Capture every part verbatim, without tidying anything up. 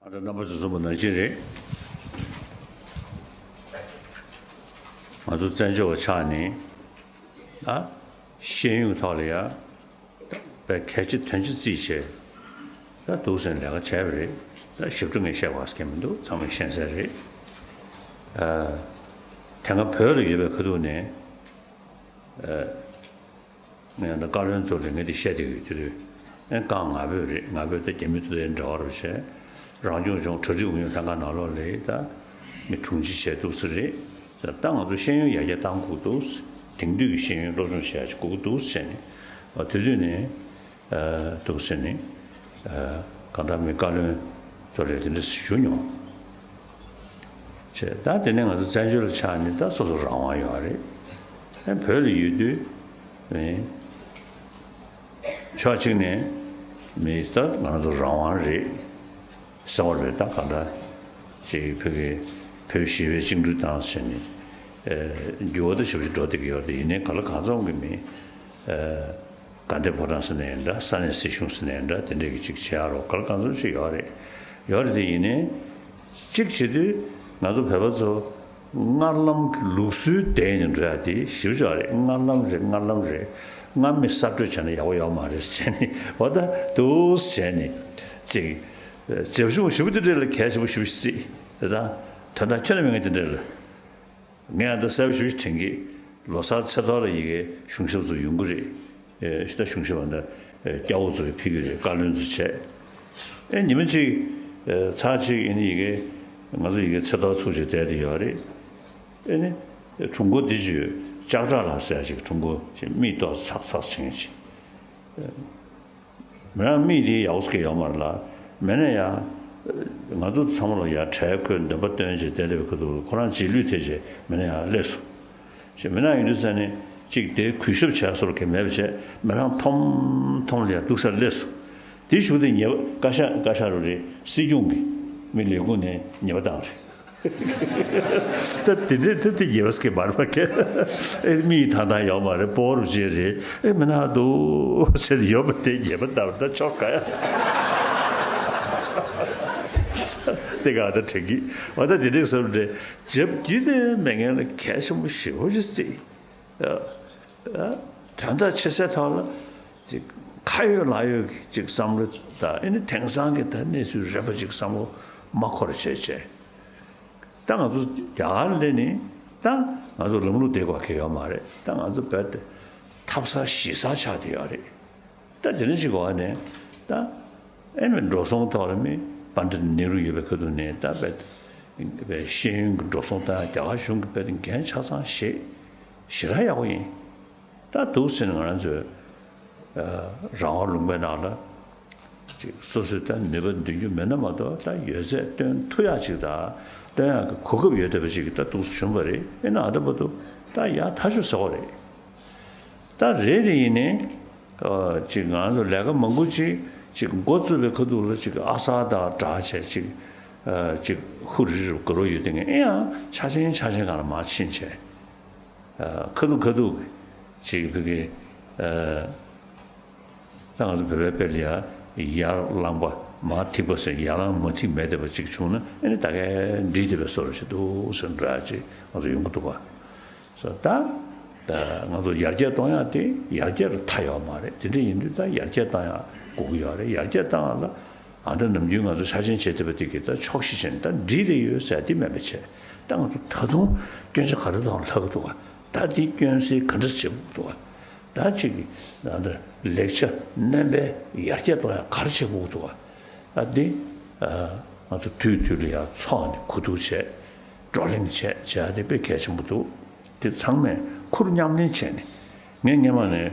ཨ་ད་རྣམ་པ་ཚོ་གསུངས་པ་ནང་བཞིན་རེད། ང་ཚོ་བཙན་བྱོལ་བ་ཆགས་ནས་ཨ་ཤེས་ཡོན་གྱི་ཐོག་ལ་ཡ་དཔེ་གལ་ཆེ་དོན་ཆེ་བརྩིས་བྱས་ད་འདུག་སེ་ལས་ཀ་བྱས་པ་རེད། ད་ཞིབ་ཕྲ་ངས་བཤད་དགོས་ཀྱི་མི་འདུག་ཚང་མས་ཤེས་གསལ་རེད། ཨ་དེ་སྔ་བོད་ལ་ཡོད་པའི་ཁ་ཐུག་ནས་ཨ། ངས་ད་བཀའ་བློན་ཚོ་ལ་ངས་འདི་བཤད་བསྡད་ཀྱི་ཡོད། དེ་དུས་ཨེ་རྐང་ང་ཕོད་རེད། ང་ཕོད་ད་རྒྱ་མི་ཚོ་དང་འདྲ་བ་རེད་བྱས། རང་སྐྱོང་ལྗོངས་གྲ་སྒྲིག་ཨུ་ཡོན་ལྷན་ཁང་ནང་ལོགས་ལ་ད་མི་དྲུང་ཆེ་བྱས་འདུག་སེ་རེད། ད་ང་ཚོ་ཤེས་ཡོན་ཡར་རྒྱས་གཏང་དགོས་འདུག་དེང་དུས་ཀྱི་ཤེས་ཡོན་སློབ་སྦྱོང་བྱེད་ཡག་ཅིག་དགོས་ཀྱི་འདུག་བྱས་ནས་ཨ་དེ་དུས་ནས་ཨ་འདུག་སེ་ནས་ཨ་གང་ལྟར་མི་བཀའ་བློན་ཚོ་ལ་དེ་འདྲ་ཞུ་མྱོང་། བྱས། ད་དེ་ནས་ང་ཚོ་བཙན་བྱོལ་ལ་ཆགས་ནས་ད་སོ་སོ་རང་དབང་ཡོད་རེད། ཨེ་བོད་ལ་ཡོད་དུས་ཨེ་ཕྱོགས་གཅིག་ནས་མི་ད་ང་ཚོ་རང་དབང་རེད་ཟེར་བ་རེད། ད་གང་ལྟར་ཅིག་བོད་ཀྱི་བོད་ཞི་བའི་བཅིངས་འགྲོལ་བཏང་ཟེར་ནས་ཨེ་འགྱུར་བ་ད་ཞེ་པོ་ཅིག་འགྲོ་བསྡད་ཀྱི་ཡོད་རེད། ཡིན་ནའི་གང་ལ་གང་འཚམ་གྱི་མི་ཨེ། དགའ་ལྡན་ཕོ་བྲང་ཟེར་ནའི་འདྲ། ས་གནས་སྲིད་གཞུང་ཟེར་ནའི་འདྲ། དེ་འདྲས་ཀྱི་ཅིག་བྱེད་ཡག་རོགས་ག་ལ་གང་འཚམ་ཅིག་ཡོད་རེད། ཡོད་རེད་དེ་ཡིན་ནའི་གཅིག་བྱེད་དུས་ང་ཚོ་བོད་པ་ཚོ་སྔར་ལམ་གྱི་ལུགས་སྲོལ་བསྡད་ནས་འགྲོ་ཡག་དེ་ཞེ་པོ་ཅིག་ཡོད་རེད། སྔར་ལམ་རེད། སྔར་ལམ་རེད། སྔར་མེད་གསར་གཏོད་བྱས་ན་ཡག་པོ་ཡོད་མ་རེད་ཟེར་ནས་འོ་ད་འདུག་སེ་བྱས་ནས་ཅིག་འཇབ་ཆུང་ཞེ་པོ་དེ་འདྲས་ལ་གལ་ཆེན་པོ་ཞེ་པོ་ཞིག་བརྩིས། དེ་དང་དོན་དག་ཁྱོན་ནས་མེད་མཁན་དེ་འདྲས་ལ། ངས་ད་གསལ་པོ་ཞེ་པོ་ཞིག་དྲན་གི། ལོ་གསར་ཚེས་ཐོག་ལ་ཡ་གི་གཞུང་ཞབས་ཚོ་ཡོང་གི་རེད། ཨེ་ཤི་ད་གཞུང་ཞབས་ད་ཨེ་སྐྱ་བོ་ཚོ་ཕེབས་ཀྱི་རེད། བཀའ་བློན་ཚོ་བྱས། ཨེ་ཉི་མ་གཅིག་ཨེ་ཚར་གཅིག་ཨེ་ནི་ཡ་གི་ང་ཚོ་ཡ་གི་ཚེས་ཐོག་ཚུགས་བྱས་བསྡད་དེ་ཡོད་རེད། ཨེ་ནི་ཁྲུང་ཀོ་འདི་ཅུ་ལྕགས་བྲག་ལགས་ཟེར་ཡག་ཅིག་ཁྲུང་ཀོ་ཅིག་མིག་ཏོག་ཚག་ཚག་བྱེད་མཁན་ཅིག་མི་རང་མིག་དེ་ཡག་པོ་ཟེར་མཁན་ཡོད་མ་རེད་ལ། མེད་ན་ཡང་ང་ཚོ་ཚང་མ་ལ་ཡང་གྲལ་བཀོད་འདོན་པ་སྟོན་བྱས་བསྡད་བསྡད་པའི་ཁ་ཐུག་ཁོ་རང་རྗེས་ལུས་ཐེབས་བྱས་མེད་ན་ཡང་སླེབས་སོང་། ཞེས་མི་རང་ཡིན་དུས་ས་ནས་གཅིག་དེ་གུས་ཞབས་བྱས་སོར་གས་མེད་པ་བྱས། མི་རང་ཐོམ་ཐོམ་ལ་ཡང་འདུག་སར་སླེབས་སོང་། དེ་གཞུག་དེ་ཉེས་པ་བཀའ་ཤག་བཀའ་ཤག་རུ་རེད། སྲིད་སྐྱོང་གིས་མི་ལས་ཁུངས་ནས་ཉེས་པ་བཏང་རེད། ད་དེ་འདྲས་ད་དེ་ཉེས་པ་སྐད་མར་མ་ཁེལ། ཨེ་མིག་ཐང་ཐང་ཡོད་མ་རེད། སྤོ་རུ་བྱེད་རེད། ཨེ་མི་ན་འདུག་ཟེར་ཡོད་པ་དེ་ཉེས་པ་ལྟ་བུ་ད་ཆོག་ག་ཡ། དེ་ག་ད་དྲན་གི་འོ་ད་དེ་འདྲས་བཟོ་འདྲས་རྒྱབ་རྒྱུ་དེ་མེད་མཁན་ལ་གལ་ཆེན་པོ་ཞེ་པོ་ཅིག་བརྩིས། དོན་དག་ཆེ་སའི་ཐོག་ལ་ཅིག་ཁ་ཡོད་ལག་ཡོད་ཀྱི་ཅིག་བསམ་བློ་དང་ཨེ་ནི་དེང་སང་གི་ད་གནས་ཚུལ་རན་པ་ཅིག་བསམ་བློ་མ་འཁོར་བྱས་བྱས། ད་ང་ཚོ་རྒྱ་གར་སླེབས་ནས་ད་ང་ཚོ་ལམ་ལུགས་བསྡད་དགོས་ཀྱི་ཡོད་མ་རེད། ད་ང་ཚོ་བོད་དེ་ཐབ་ཚང་གཞིས་ཚང་ཆགས་བསྡད་ཡོད་རེད། ད་དེ་འདྲ་ཞིག་གི་འོག་ནས་ད་ཨེ་མི་འགྲོ་སོང་ཐོག་ལ་མི་པཎྜི་ཏ་ནེ་རུ་ཡོད་པའི་ཁ་ཐུག་ནས་ད་བོད་བོད་ཤེས་ཡོན་གྱི་འགྲོ་སོང་ད་རྒྱ་གར་གཞུང་གི་བོད་འགན་ཆ་ཚང་བཞེས་ཞེ་དྲག་ཡག་པོ་ཡིན། ད་འདུག་ཟེར་ནས་ང་རང་ཚོས་རང་དབང་ལུང་པའི་ནང་ལ་ཅིག་སོ་སོའི་ད་ནུས་པ་འདོན་རྒྱུ་མེད་ན་མ་གཏོགས་ད་ཡོད་ཚད་སྟོན་ཐུབ་ཡག་ཅིག་དང་སྟོན་ཡག་གི་གོ་སྐབས་ཡོད་བསྡད་པ་ཅིག་ད་འདུག་སེ་བྱུང་བ་རེད། ཨེ་ན་ཨ་ད་བར་དུ་ད་ཡག་ཐག་ཆོད་ཟེར་བ་རེད། ད་རེད་དེ་ཡིན་ནའི་ཅིག་ང་ཚོ་ལས་ཀ་མང་པོ་ཅིག་ཅིག་འགོ་བཙུགས་པའི་ཁ་ཐུག་ལ་ཅིག་ཨ་གསར་དང་སྦྲགས་བྱས་ཅིག་ཅིག་ཧུ་རི་རུ་དགའ་རོགས་ཡོད་དེ་ངས་ཨེ་ཡང་ཆ་ཆེན་ཆ་ཆེན་སྒང་ལ་མར་ཕྱིན་བྱས། ཁ་ཐུག་ཁ་ཐུག་ཅིག་བོད་ཀྱི་ད་ང་ཚོ་བོད་པའི་དཔེ་ལ་ཡ་ཡར་ལངས་པ་མར་ཐིགས་པ་ཟེར་ཡར་ལངས་མར་ཐིགས་མེད་བསྡད་པ་ཅིག་བྱུང་ན་ཨེ་ནི་ད་གས་འགྲིག་བསྡད་པའི་བཟོ་འདྲ་ཅིག་འདུག་ཟེར་འདྲ་ཅིག་ང་ཚོ་ཡོང་གི་འདུག་ག་སོ་ད་ད་ང་ཚོ་ཡར་རྒྱས་གཏོང་ཡག་དེ་ཡར་རྒྱས་ལ་མཐའ་ཡོད་མ་རེད། དེ་འདྲ་ཡིན་དུས་ད་ཡར་རྒྱས་གཏོང་ཡག་དགོས་ཀྱི་ཡོད་རེད། ཡར་རྒྱས་གཏོང་ཡག་ལ་ཨ་ད་ནམ་རྒྱུན་ང་ཚོ་ཆ་ཆེན་བྱེད་ཐུབ་པ་དེ་གི་ད་ཆོག་ཤེས་བྱས་ནས་ད་འགྲིག་རེ་ཡོད་ཟེར་དེ་མེད་པ་བྱས། ད་ང་ཚོ་ད་དུང་སྐྱོན་ཆ་ག་རེ་དང་ལྷག་གི་འདུག་ག་ད་དེ་སྐྱོན་སེལ་ག་འདྲ་བྱེད་དགོས་འདུག་ག་ད་ཅིག་ད་ལེགས་ཆ་སྣོན་པའི་ཡར་རྒྱས་གཏོང་ཡག་ག་རེ་བྱེད་དགོས་འདུག་ག་ད་དེ་ང་ཚོ་དུས་དུས་ལ་ཡང་ཚོགས་ནས་གོ་བསྡུར་བྱས། བགྲོ་གླེང་བྱས་བྱས་དེ་དཔེ་གལ་ཆེན་པོ་འདུག་དེ་ཚང་མས་ཁུར་མཉམ་ལེན་བྱས་ནས་ངས་སྔོན་མ་ནས་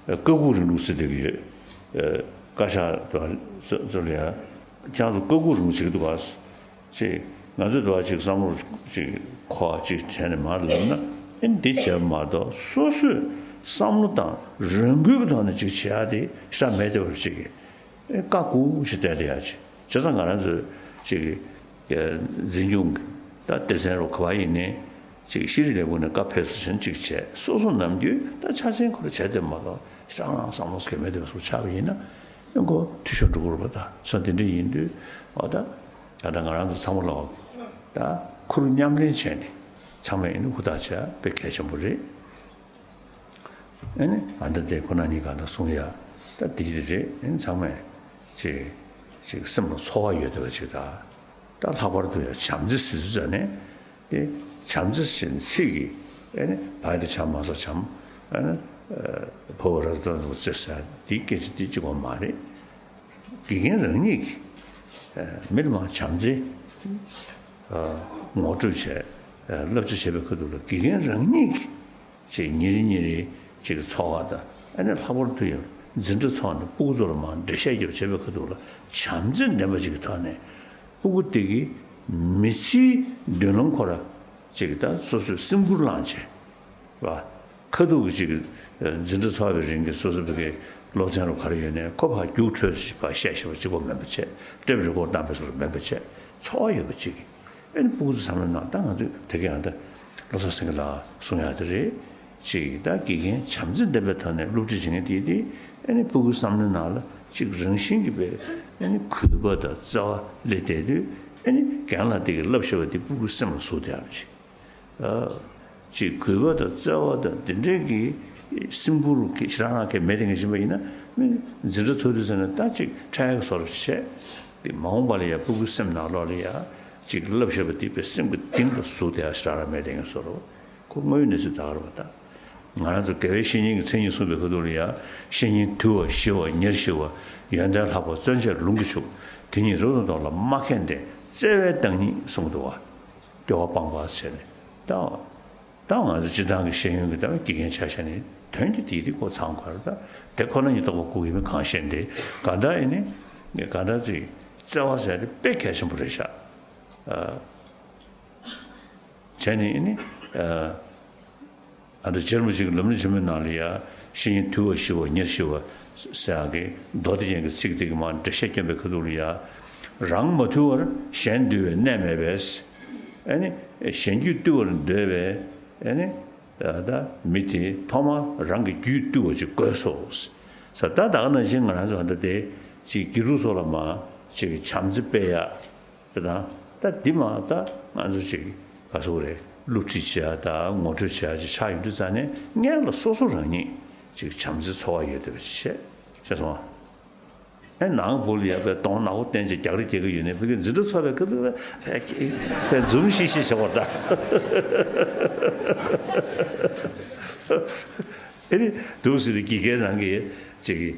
བཀའ་ཁུག་རིང་ལུགས་ཟེར་བསྡད་ཀྱི་ཡོད། བཀའ་ཤག་ཚོ་ལ་ཡང་ཁྱེད་ཚོ་བཀའ་ཁུག་རིང་ལུགས་བྱེད་ཀྱི་འདུག་ག་ཅིག་ང་ཚོས་དུ་བ་ཅིག་བསམ་བློ་ཅིག་འཁོར་བ་ཅིག་བྱས་ནས་མར་ལབ་ན་ཨེ་འདི་བྱས་པ་མ་གཏོགས་སོ་སོས་བསམ་བློ་དང་རང་འགུལ་གྱི་ཐོག་ནས་ཅིག་བྱེད་ཡག་དེ་ཤ་མེད་དེ་བར་ཅིག་གི་ཨེ་བཀའ་བསྒོ་ཞིག་བསྡད་དེ་ཡག་ཅིག་བྱས་ཙང་ང་རང་ཚོས་ཅིག་གི་འཛིན་སྐྱོང་གི་ད་སྡེ་ཚན་རོགས་ག་བ་ཡིན་ནའི་ཅིག་ཤེས་རིག་ལས་ཁུངས་ནས་བཀའ་ཕེབས་བསུ་ཆེན་ཅིག་བྱས་སོ་སོ་ནམ་རྒྱུན་ད་ཆ་ཆེན་ཁོ་ར་བྱས་དེ་མ་གཏོགས་ཤ་རང་བསམ་བློ་སྐྱེ་མེད་དེ་བར་ཅིག་ཆགས་པ་ཡིན་ན་ཨེ་ཁོ་འཐུས་ཤོར་འགྲོ་གི་རེད་པ། ད་སོ་དེ་འདྲ་ཡིན་དུས་འོ་ད། ད་ལྟ་ང་རང་ཚོ་ཚང་མ་ལོག་ད་ཁུར་མཉམ་ལེན་བྱས་ནས་ཚང་མས་ཨ་ནི་ཧུར་ཐག་བྱས་དཔེ་གལ་ཆེན་པོ་རེད། ཨ་ནི་ཨ་ད་དེ་ཁོ་ན་ཉིད་གང་ལྟར་གསུང་ཡ་ད་དེ་རེད། ཨ་ནི་ཚང་མས་ཅིག་ཅིག་སེམས་ལ་ཚོར་བ་ཡོད་བསྡད་པ་ཅིག་ད་ད་ལྷག་པར་དུ་ཡ་བྱམས་བརྩེ་ཟེར་ཚུལ་ཙང་ནས་དེ་བྱམས་བརྩེ་ཟེར་ནས་ཚིག་གི་ཨ་ནི་བ་ཡ་བྱ་མ་ས་བྱམས་ཨ་ནི་ཕོ་བ་ར་ཙ་འདུག་བརྩེ་ཟེར་དེའི་སྐད་ཆ་དེ་གཅིག་པོ་མ་རེད། དགེ་རྒན་རང་ཉིད་ཀྱིས་མི་ལ་མ་བྱམས་བརྩེ་ངོ་སྤྲོད་བྱས་བསླབ་བྱ་བྱེད་པའི་ཁ་ཐུག་ལ་དགེ་རྒན་རང་ཉིད་ཀྱིས་ཅིག་ཉིན་རེ་ཉིན་རེ་ཅིག་འཚོ་བ་དང་ཨ་ནི་ལྷག་པར་དུ་ཡང་འཛིན་གྲྭ་ཚོགས་ནས་སྤུ་གུ་ཚོ་ལ་མར་འགྲེལ་བཤད་རྒྱབ་བྱེད་པའི་ཁ་ཐུག་ལ་བྱམས་བརྩེ་ལྡན་པ་ཅིག་གི་ཐོག་ནས་སྤུ་གུ་དེ་གི་མི་ཚེའི་མདུན་ལམ་ཁོ་ར་ཅིག་ད་སོ་སོས་སེམས་ཁུར་བླངས་བྱས། བ། ཁ་ཐུག་གི་ཅིག་འཛིན་གྲྭ་ཚོགས་པའི་རིང་གི་སོ་སོ་བོད་སྐད་སློབ་ཚན་རུ་ག་རེ་ཡོད་ནའི་ཁོ་ཕར་རྒྱུགས་འཕྲོད་ཅིག་ཕར་བཤད་ཤེས་པ་གཅིག་པོ་མིན་པ་བྱས། ཊེབ་རི་ཀོཌ་བཏང་པའི་སོ་སོ་མིན་པ་བྱས། ཚོར་བ་ཡོད་པ་ཅིག་གིས་ཨ་ནི་སྤུ་གུ་ཚོ་བསམ་བློ་གནང་ད་ང་ཚོས་དེ་ག་ཡང་ད་བློ་བཟང་སེང་གེ་ལགས་གསུང་ཡག་དེ་རེད། ཅིག་ད་དགེ་རྒན་བྱམས་བརྩེ་ལྡན་པའི་ཐོག་ནས་སློབ་ཁྲིད་བྱེད་མཁན་དེ་དེ་ཨ་ནི་སྤུ་གུའི་བསམ་བློའི་ནང་ལ་ཅིག་རང་བཞིན་གྱིས་པའི་ཨ་ནི་གུས་པ་དང་བརྩེ་བ་སླེབས་བསྡད་དུས་ཨ་ནི་རྒན་ལགས་དེ་གིས་བསླབ་བཞག་པ་དེ་སྤུ་གུའི་སེམས་ལ་ཟུག་བསྡད་ཡག་ཅིག་ཅིག་གུས་པ་དང་བརྩེ་བ་དང་དེ་འདྲའི་གི་སེམས་ཁུར་གྱི་ཞེ་དྲག་རང་གིས་མེད་དེ་ངས་བཞིན་པ་ཡིན་ན་མི་འཛིན་གྲྭ་ཚོགས་དུས་ཟེར་ན་ད་ཅིག་འཕྲལ་ཡག་བཟོ་འདྲ་བྱས། དེ་མ་འོངས་པ་ལ་ཡང་སྤུ་གུའི་སེམས་ནང་ལོགས་ལ་ཡང་ཅིག་བསླབ་བཞག་པ་དེ་པའི་སེམས་ཀྱི་གཏིང་ལ་ཟུག་བསྡད་ཡག་ཞེ་དྲག་རང་མེད་དེ་ངས་བཟོ་འདྲ་ཁོ་དངོས་ཡོད་གནས་ཚུལ་ད་ག་རེ་བ་ད། ང་རང་ཚོ་དགེ་བའི་བཤེས་གཉེན་གྱི་མཚན་ཉིད་གསུངས་པའི་ཁ་ཐུག་ལ་ཡང་བཤེས་གཉེན་དུལ་བ་ཞི་བ་ཉེར་ཞི་བ། ཡོན་ཏན་ལྷག་པ་བརྩོན་བཅས་ལུང་གིས་ཕྱུག་དེ་ཉིད་རབ་ཏུ་བསྟོད་ལ་མ་མཁས་ལྡན། བརྩེ་བའི་བདག་ཉིད་གསུངས་འདུག་བ། སྐྱོ་བ་སྤངས་པ་བྱས་ནས་ད། ད་ང་ཚོ་སྤྱིར་བཏང་གི་ཤེས་ཡོན་གྱི་ལྟ་བའི་དགེ་རྒན་ཆ་བཞག་ནས་དོན་གྱི་དེའི་རིགས་ཁོ་ཚང་དགོས་རེད་ད། དེ་ཁོ་ན་ཉིད་རྟོགས་པ་སྐུ་ཡིན་མིན་གང་ཤེས་ཏེ་ག་འདྲ་ཡིན་ནི་ག་འདྲ་ཅིག་བརྩེ་བ་ཟེར་དེ་དཔེ་གལ་ཆེན་པོ་རེད་ཤག་བྱས་ནས་ཡིན་ནི་ཨ་འདྲ་རྗེ་རིན་པོ་ཆེ་གི་ལམ་རིམ་ཆེན་མོའི་ནང་ལ་ཡ་བཤེས་གཉེན་དུལ་བ་ཞི་བ་ཉེར་ཞི་བ་ཟེར་ཡག་གི་མདོ་སྡེ་རྒྱན་གྱི་ཚིག་དེ་གི་མར་འགྲེལ་བཤད་བསྐྱོན་པའི་ཁ་ཐུག་ལ་ཡ། རང་མ་དུལ་བར་གཞན་དུལ་བའི་གནས་མེད་པས། ཨ་ནི་གཞན་རྒྱུད་བཏུལ་བར་འདོད་པས། ཨ་ནི་ད་མི་དེ་ཐོག་མར་རང་གི་རྒྱུད་བཏུལ་བ་ཅིག་དགོས་སོ། ས་ད་ད་ག་ནང་བཞིན་ང་རང་ཚོ་ད་ལྟ་དེ་ཅིག་དགེ་ཕྲུག་ཚོ་ལ་མ་ཅིག་བྱམས་བརྩེ་སྤེལ་ཡག་དེ་དང་ད་འདི་མ་ད་ང་ཚོ་ཅིག་ག་སོ་རེད་སློབ་ཁྲིད་བྱེད་ཡག་ད་ངོ་སྤྲོད་བྱེད་ཡག་ཅིག་ཆགས་ཡོང་དུས་ཙང་ནས་སྔོན་ལ་སོ་སོ་རང་ཉིད་ཅིག་བྱམས་བརྩེ་ཚོར་བ་ཡོད་བསྡད་པ་ཅིག་བྱས། ཤེས་སོང་ཨ། ཨེ་ནང་སྒོ་ལ་ཡ་པའི་གདོང་ནག་པོ་བསྟན་ཅིག་རྒྱག་རེས་རྒྱག་གི་ཡོད་ནའི་ཕ་གི་འཛིན་གྲྭ་ཚོགས་པའི་སྐབས་དུ་པའི་འཛུམ་ཤིག་ཤིག་བྱེད་པར་གདའ། ཨེ་ནི་འདུག་ཟེར་ཏེ་དགེ་རྒན་རང་གིས་ཅིག་གི་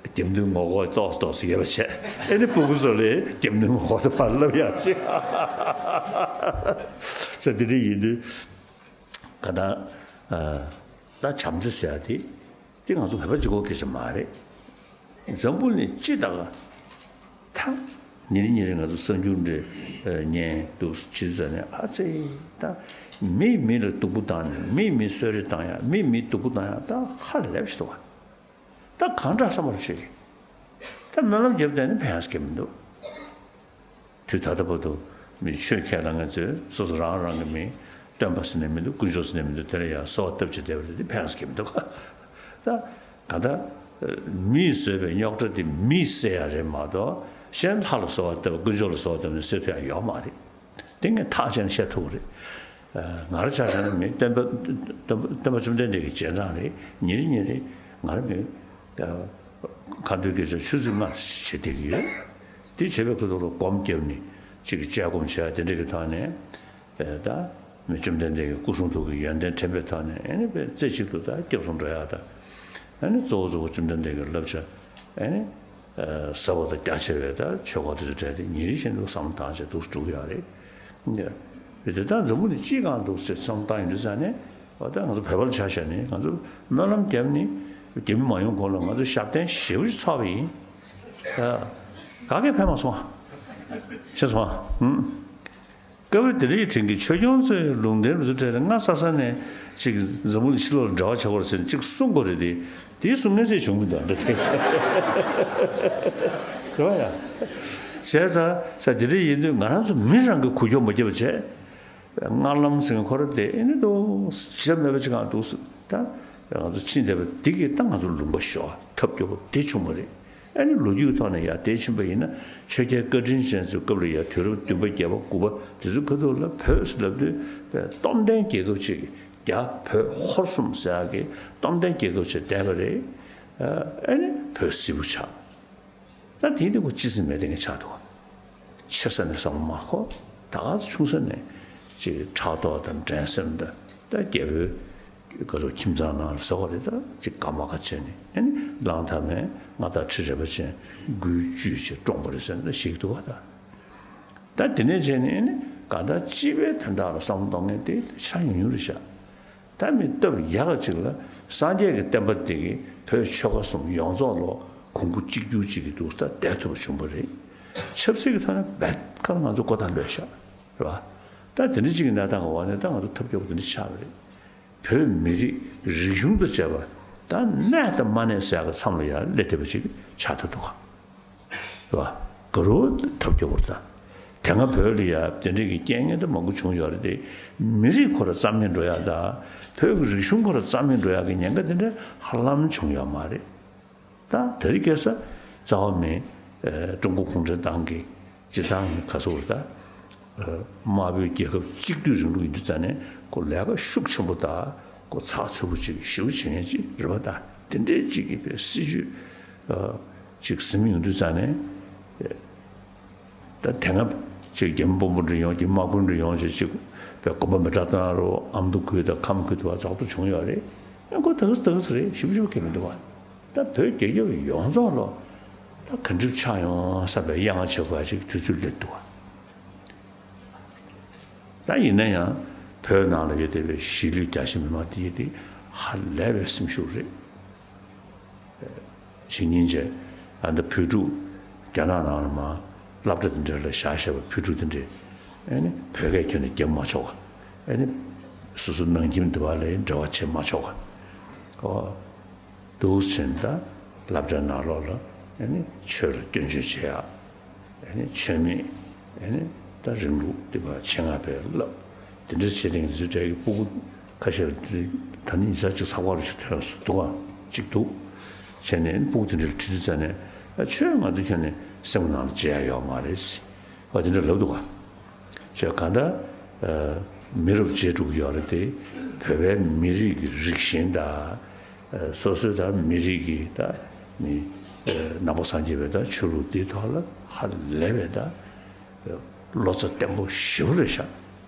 རྒྱབ་མདུན་ངོ་ལྐོག་ཏོག་ཙམ་ཏོག་ཙམ་ཡོད་པ་བྱས། ཨེ་ནི་སྤུ་གུ་ཚོ་ལ་རྒྱབ་མདུན་ངོ་ལྐོག་ཏུ་ཕར་ལབ་ཡག་ཅིག་ས་དེ་འདྲ་ཡིན་དུས་ག་ད་ད་བྱམས་བརྩེ་ཟེར་ཡག་དེ། དེ་ང་ཚོ་བོད་པ་གཅིག་པོ་སྐད་ཆ་མ་རེད། འཛམ་བུ་གླིང་སྤྱི་དང་ཐང་། ཉིན་རེ་ཉིན་རེ་ང་ཚོ་གསར་འགྱུར་འདྲ་ཉན་འདུག་བྱེད་དུས་ཙ་ནས་ཨ་ཙི། ད་མིས་མི་ལ་སྡུག་པོ་བཏང་ནས་མིས་མི་གསོད་རེས་བཏང་ཡག་མིས་མི་སྡུག་པོ་བཏང་ཡག་ད་ཧ་ལས་པ་ཞིག་འདུག་བ། ད་གང་དྲག་བསམ་པ་བྱེད་ཀྱི། ད་སྨོན་ལམ་རྒྱབ་བསྡད་ནས་ཕན་ཡག་གི་མི་འདུག་དུས་ད་ལྟ་བར་དུ་མི་ཆོས་ཁས་བླངས་མཁན་ཚོས་སོ་སོ་རང་རང་གི་མིང་སྟོན་པ་ཟེར་ནས་མི་འདུག་དཀོན་མཆོག་ཟེར་ནས་མི་འདུག་དེ་ལ་ཡང་གསོལ་བ་བཏབ་བྱས་བསྡད་པ་དེ་ཕན་ཡག་གི་མི་འདུག་ད་གང་ལྟར་མིས་བཟོས་པའི་རྙོག་དྲ་དེ་མིས་སེལ་ཡག་རེད་མ་གཏོགས་གཞན་ལྷ་ལ་གསོལ་བ་བཏབ་དཀོན་མཆོག་ལ་གསོལ་བ་བཏབ་ནས་སེལ་ཐུབ་ཡག་ཡོད་མ་རེད། དེ་ངས་ཐག་བཅད་ནས་བཤད་ཐུབ་ཀྱི་རེད། ང་རང་ཆ་བཞག་ན་མི་སྟོན་པ་སྟོན་པ་སྟོན་པ་བཅོམ་ལྡན་འདས་ཀྱི་རྗེས་འབྲང་རེད། ཉིན་རེ་ཉིན་རེ་ང་རང་མི་ཁ་འདོན་དགེ་སྦྱོར་ཆུ་ཚོད་ལྔ་ཙམ་བྱེད་བསྡད་ཀྱི་ཡོད། དེ་བྱེད་པའི་ཁུལ་དུ་ལ་སྒོམ་བརྒྱབ་ནས་ཅིག་གི་དཔྱད་སྒོམ་བྱེད་ཡག་དེ་འདྲ་གི་ཐོག་ནས་ད་མི་བཅོམ་ལྡན་འདས་ཀྱི་སྐུ་གསུང་ཐུགས་ཀྱི་ཡོན་ཏན་དྲན་པའི་ཐོག་ནས་ཨ་ནི་དཔེ་རྩེ་གཅིག་ཏུ་ད་སྐྱབས་སུ་འགྲོ་ཡག་ད་ཨ་ནི་གཙོ་བོ་གཙོ་བོ་བཅོམ་ལྡན་འདས་ཀྱི་བསླབ་བྱ་ཨ་ནི། ཟབ་པ་དང་རྒྱ་ཆེ་བའི་ད་ཆོས་སྐོར་དེ་ཚོ་བྲལ་ཏེ་ཉིན་རེ་བཞིན་དུ་བསམ་བློ་བཏང་བྱས་འདུག་སེ་འགྲོ་གི་ཡོད་རེད། འདི་དེ་ལྟར་འཛམ་བུ་གླིང་སྤྱིའི་སྒང་འདུག་སེ་བསམ་བློ་བཏང་ཡོང་དུས་ཙང་ནས་འོ་ད་ང་ཚོ་བོད་པ་ལ་ཆ་བཞག་ནས་ང་ཚོ་སྨོན་ལམ་བརྒྱབ་ནས་རྒྱ་མི་མ་ཡོང་གོང་ལ་ང་ཚོ་ཞབས་བརྟན་ཞེ་པོ་ཅིག་ཚོགས་པ་ཡིན། ད་ག་གེ་ཕན་མ་སོང་ཨ། ཤེས་སོང་ཨ། ཧུམ། སྐབས་རེ་དེ་འདྲའི་དྲིན་གྱིས་ཆོས་སྐྱོང་ཚོས་ལུང་བསྟན་མི་ཚོ་སྤྲད་དེ་སྔ་ས་ས་ནས་ཅིག་འཛམ་བུ་གླིང་ཕྱི་ལོགས་ལ་འབྲེལ་བ་བྱེད་དགོས་རེད་ཟེར་ནས་ཅིག་གསུང་དགོས་རེད་དེ། དེའི་གསུང་མཁན་ཚོས་བྱུང་མི་འདུག་འདི་དེ། རེད་བ་ཡ། བྱས་ཙང་ས་དེ་འདྲ་ཡིན་དུས་ང་རང་ཚོ་མི་རང་གི་འགུལ་སྐྱོད་མ་བརྒྱབ་པ་བྱས། སྔར་ལམ་ཟེར་མཁན་ཁོ་ར་དེ་ཨེ་ནི་འདུག་ཞེ་དྲག་མེད་པ་ཅིག་གང་འདུག་ད། ང་ཚོ་ཕྱིན་བསྡད་པ་འདི་གིས་ད་ང་ཚོ་ལུང་པ་ཤོར་ཐབས་སྐྱོ་པོ་དེ་བྱུང་བ་རེད། ཨ་ནི་ལོ་རྒྱུས་ཐོག་ནས་ཡར་དེ་ཕྱིན་པ་ཡིན་ན། ཆོས་རྒྱལ་བཀའ་དྲིན་ཅན་ཚོའི་སྐབས་ལ་ཡར་དུས་རབས་བདུན་པ་བརྒྱད་པ་དགུ་པ་དེ་ཚོའི་ཁ་ཐུག་ལ་བོད་ཟེར་ལབ་དུས་པའི་སྟོབས་ལྡན་རྒྱལ་ཁབ་ཅིག་རྒྱ་བོད་ཧོར་གསུམ་ཟེར་ཡག་གི་སྟོབས་ལྡན་རྒྱལ་ཁབ་ཅིག་བསྡད་པ་རེད། ཨ་ནི་བོད་སིལ་བུ་ཆགས། ད་དེའི་དུས་ཁོ་སྤྱི་སེམས་མེད་དེ་ངས་ཆགས་འདུག་ཆེ་ས་ནས་བསམ་བློ་མ་འཁོར། ད་ག་ཚོད་ཆུང་ས་ནས་ཅིག་ཕྲག་དོག་དང་འགྲན་སེམས་དང་། ད་རྒྱལ་པོའི་ག་ཚོད་ཁྱིམ་ཚང་ནང་ལ་ཟ་བ་རེད། ད་ཅིག་དགའ་མ་དགའ་བྱས་ནས། ཨ་ནི་གླང་དར་མས་མངའ་བདག་ཁྲི་རལ་པ་ཅན་མགུལ་གཅུས་བྱས་བཀྲོངས་པ་རེད་ཟེར་ནས་ཞིག་འདུག་བ། ད་ད་དེ་ནས་བྱས་ནས་ཨ་ནི་གང་ལྟར་སྤྱི་པའི་དོན་དག་ལ་བསམ་བློ་གཏོང་མཁན་དེ་ཆགས་ཡོང་ཡོང་རེད་ཤག་ད་མི་སྟབས་ཡག་ཅིག་ལ་སངས་རྒྱས་ཀྱི་བསྟན་པ་འདི་གིས་བོད་ཆོལ་ཁ་གསུམ་ཡོངས་རྫོགས་ལོ་གོང་བུ་གཅིག་གྱུར་ཅིག་གི་འདུག་ས་བསྡད་ཐུབ་པ་བྱུང་བ་རེད། ཆབ་སྲིད་ཀྱི་ཐོག་ནས་རྦད་ཁ་ང་ཚོ་མགོ་ཐག་ལོས་ཤག་རེད་བ། ད་དེ་འདྲ་ཅིག་གི་གནས་སྟངས་ཀྱི་འོག་ནས་ད་ང་ཚོ་ཐབས་སྐྱོ་པོ་དེ་འདྲ་ཆགས་པ་རེད། བོད་མི་རིགས་རིག་གཞུང་དང་བཅས་པ་ད་གནས་དང་མ་གནས་ཟེར་ཡག་གི་མཚམས་ལ་ཡར་སླེབས་བསྡད་པ་ཅིག་ཆགས་བསྡད་འདུག་ག་རེད་བ། དགའ་རབ་ཐབས་སྐྱོ་པོ་རེད་ད། དེ་སྔ་བོད་ལ་ཡ་དེ་འདྲའི་གི་རྐྱེན་ངན་ད་མང་པོ་བྱུང་ཡོད་རེད་དེ། མི་རིགས་ཁོ་རང་རྩ་མེད་འགྲོ་ཡ་ད། བོད་ཀྱི་རིག་གཞུང་ཁོ་རང་རྩ་མེད་འགྲོ་ཡ་གི་ཉེན་ཁ་དེ་འདྲ་ཧ་ལམ་བྱུང་ཡོད་མ་རེད། ད་དེ་རིང་ཁ་སང་རྩ་བ་མེད། ཨ་ཀྲུང་གོ་གུང་ཁྲན་ཏང་གི་སྤྱི་བཏང་གི་ག་ཚོད་རེད་ད། ཨ་དམར་པོའི་རྒྱལ་ཁབ་གཅིག་སྡུད་རིང་ལུགས་ཡིན་དུས་ཙང་ནས་ཁོ་ལས་ཀ་ཤུགས་ཆེན་པོ་ད་ཁོ་ཚགས་ཚུད་པོ་ཅིག་ཞེ་པོ་བྱེད་མཁན་ཅིག་རེད་བ། ད་དེ་འདྲའི་ཅིག་གི་བའི་སྲིད་ཇུས་ཨ་ཅིག་ཟིན་ཡོང་དུས་ཙང་ནས། ཨ་ད་དེ་སྔ་ཅིག་རྒྱ་མི་དཔོན་པོ་འདྲ་ཡོང་། རྒྱ་མི་དམག་དཔོན་འདྲ་ཡོང་ཅིག་ཅིག་བའི་དགོན་པ་མེ་སྲེག་བཏང་རོགས། ཨ་མདོ་ཁུལ་དང་ཁམས་ཁུལ་དུ་བ་ཙག་ཏུ་བྱུང་ཡོད་རེད། ཨ་ཁོ་ད་ག་ཟེ་ད་ག་ཟེ་རེད། ཞེ་པོ་ཞེ་པོ་གལ་མི་འདུག་བ། ད་བོད་རྒྱལ་ཁབ་ཡོངས་རྫོགས་ལོ་ད་ག་འདྲ་ཆགས་ཡོང་བསམ་པའི་གཡང་ཆེ་བ་ཅིག་དུས་ཚོད་སླེབས་འདུག་བ། ད་ཡིན་ན་ཡང་བོད་ནང་ལ་ཡོད་བསྡད་པའི་གཞིས་ལུས་རྒྱ་ཆེ་མི་མང་དེ་དེ་ཧ་ལས་པའི་སེམས་ཤུགས་རེད། ཕྱི་ཉིན་བྱས་ཨ་ད་བོད་ཕྲུག་རྒྱ་ནག་ནང་ལ་མ་སློབ་གྲྭ་དེ་འདྲ་ལ་བཞག་བཞག་པའི་བོད་ཕྲུག་དེ་འདྲས་ཨ་ནི་བོད་སྐད་ཁྱོན་ནས་རྒྱབ་མ་ཆོག་ག་ཨ་ནི་སོ་སོ་ནང་ཁྱིམ་དེ་བ་ལས་འབྲེལ་བ་བྱེད་མ་ཆོག་ག་ཨོ། འདུག་ཟེར་ད་སློབ་གྲྭའི་ནང་ལོགས་ལ་ཨ་ནི་ཆོས་ལ་སྐྱོན་བརྗོད་བྱེད་ཡག་ཨ་ནི་ཆོས་མེད་ཨ་ནི་ད་རིང་ལུགས་འདི་པ་ཆེད་མངགས་པའི་བསླབ་དེ་འདྲ་བྱེད་དེང་དུས་འདྲ་གི་སྤུ་གུ་ཁ་ཤས་ད་ནི་ཉི་ཤུ་རྩ་གཅིག་ཚགས་པར་ཞིག་ཐོན་སོང་འདུག་ག་ཅིག་འདུག་བྱས་ནས་སྤུ་གུ་དེ་འདྲ་ལ་ཁྲིད་དུས་ཙ་ནས་ཨ་ཆོས་ང་ཚོ་ཁྱོན་ནས་སེམས་ནང་ལ་བརྗེད་ཡག་ཡོད་མ་རེད། ཨ་དེ་འདྲ་ལབ་འདུག་ག་ཅེས་གང་ལྟར་མི་རབས་བརྗེ་འགྲོ་གི་ཡོད་རེད་དེ། བོད་པའི་མི་རིགས་ཀྱི་རིགས་ཞེན་དང་། སོ་སོའི་ད་མི་རིགས་ཀྱི་ད་ནི་ནང་པ་སངས་རྒྱས་པའི་ད་ཆོས་ལུགས་འདིའི་ཐོག་ལ་ཧ་ལས་པའི་ད་བློ་རྩ་བརྟན་པོ་ཞེ་པོ་རེད་ཤག་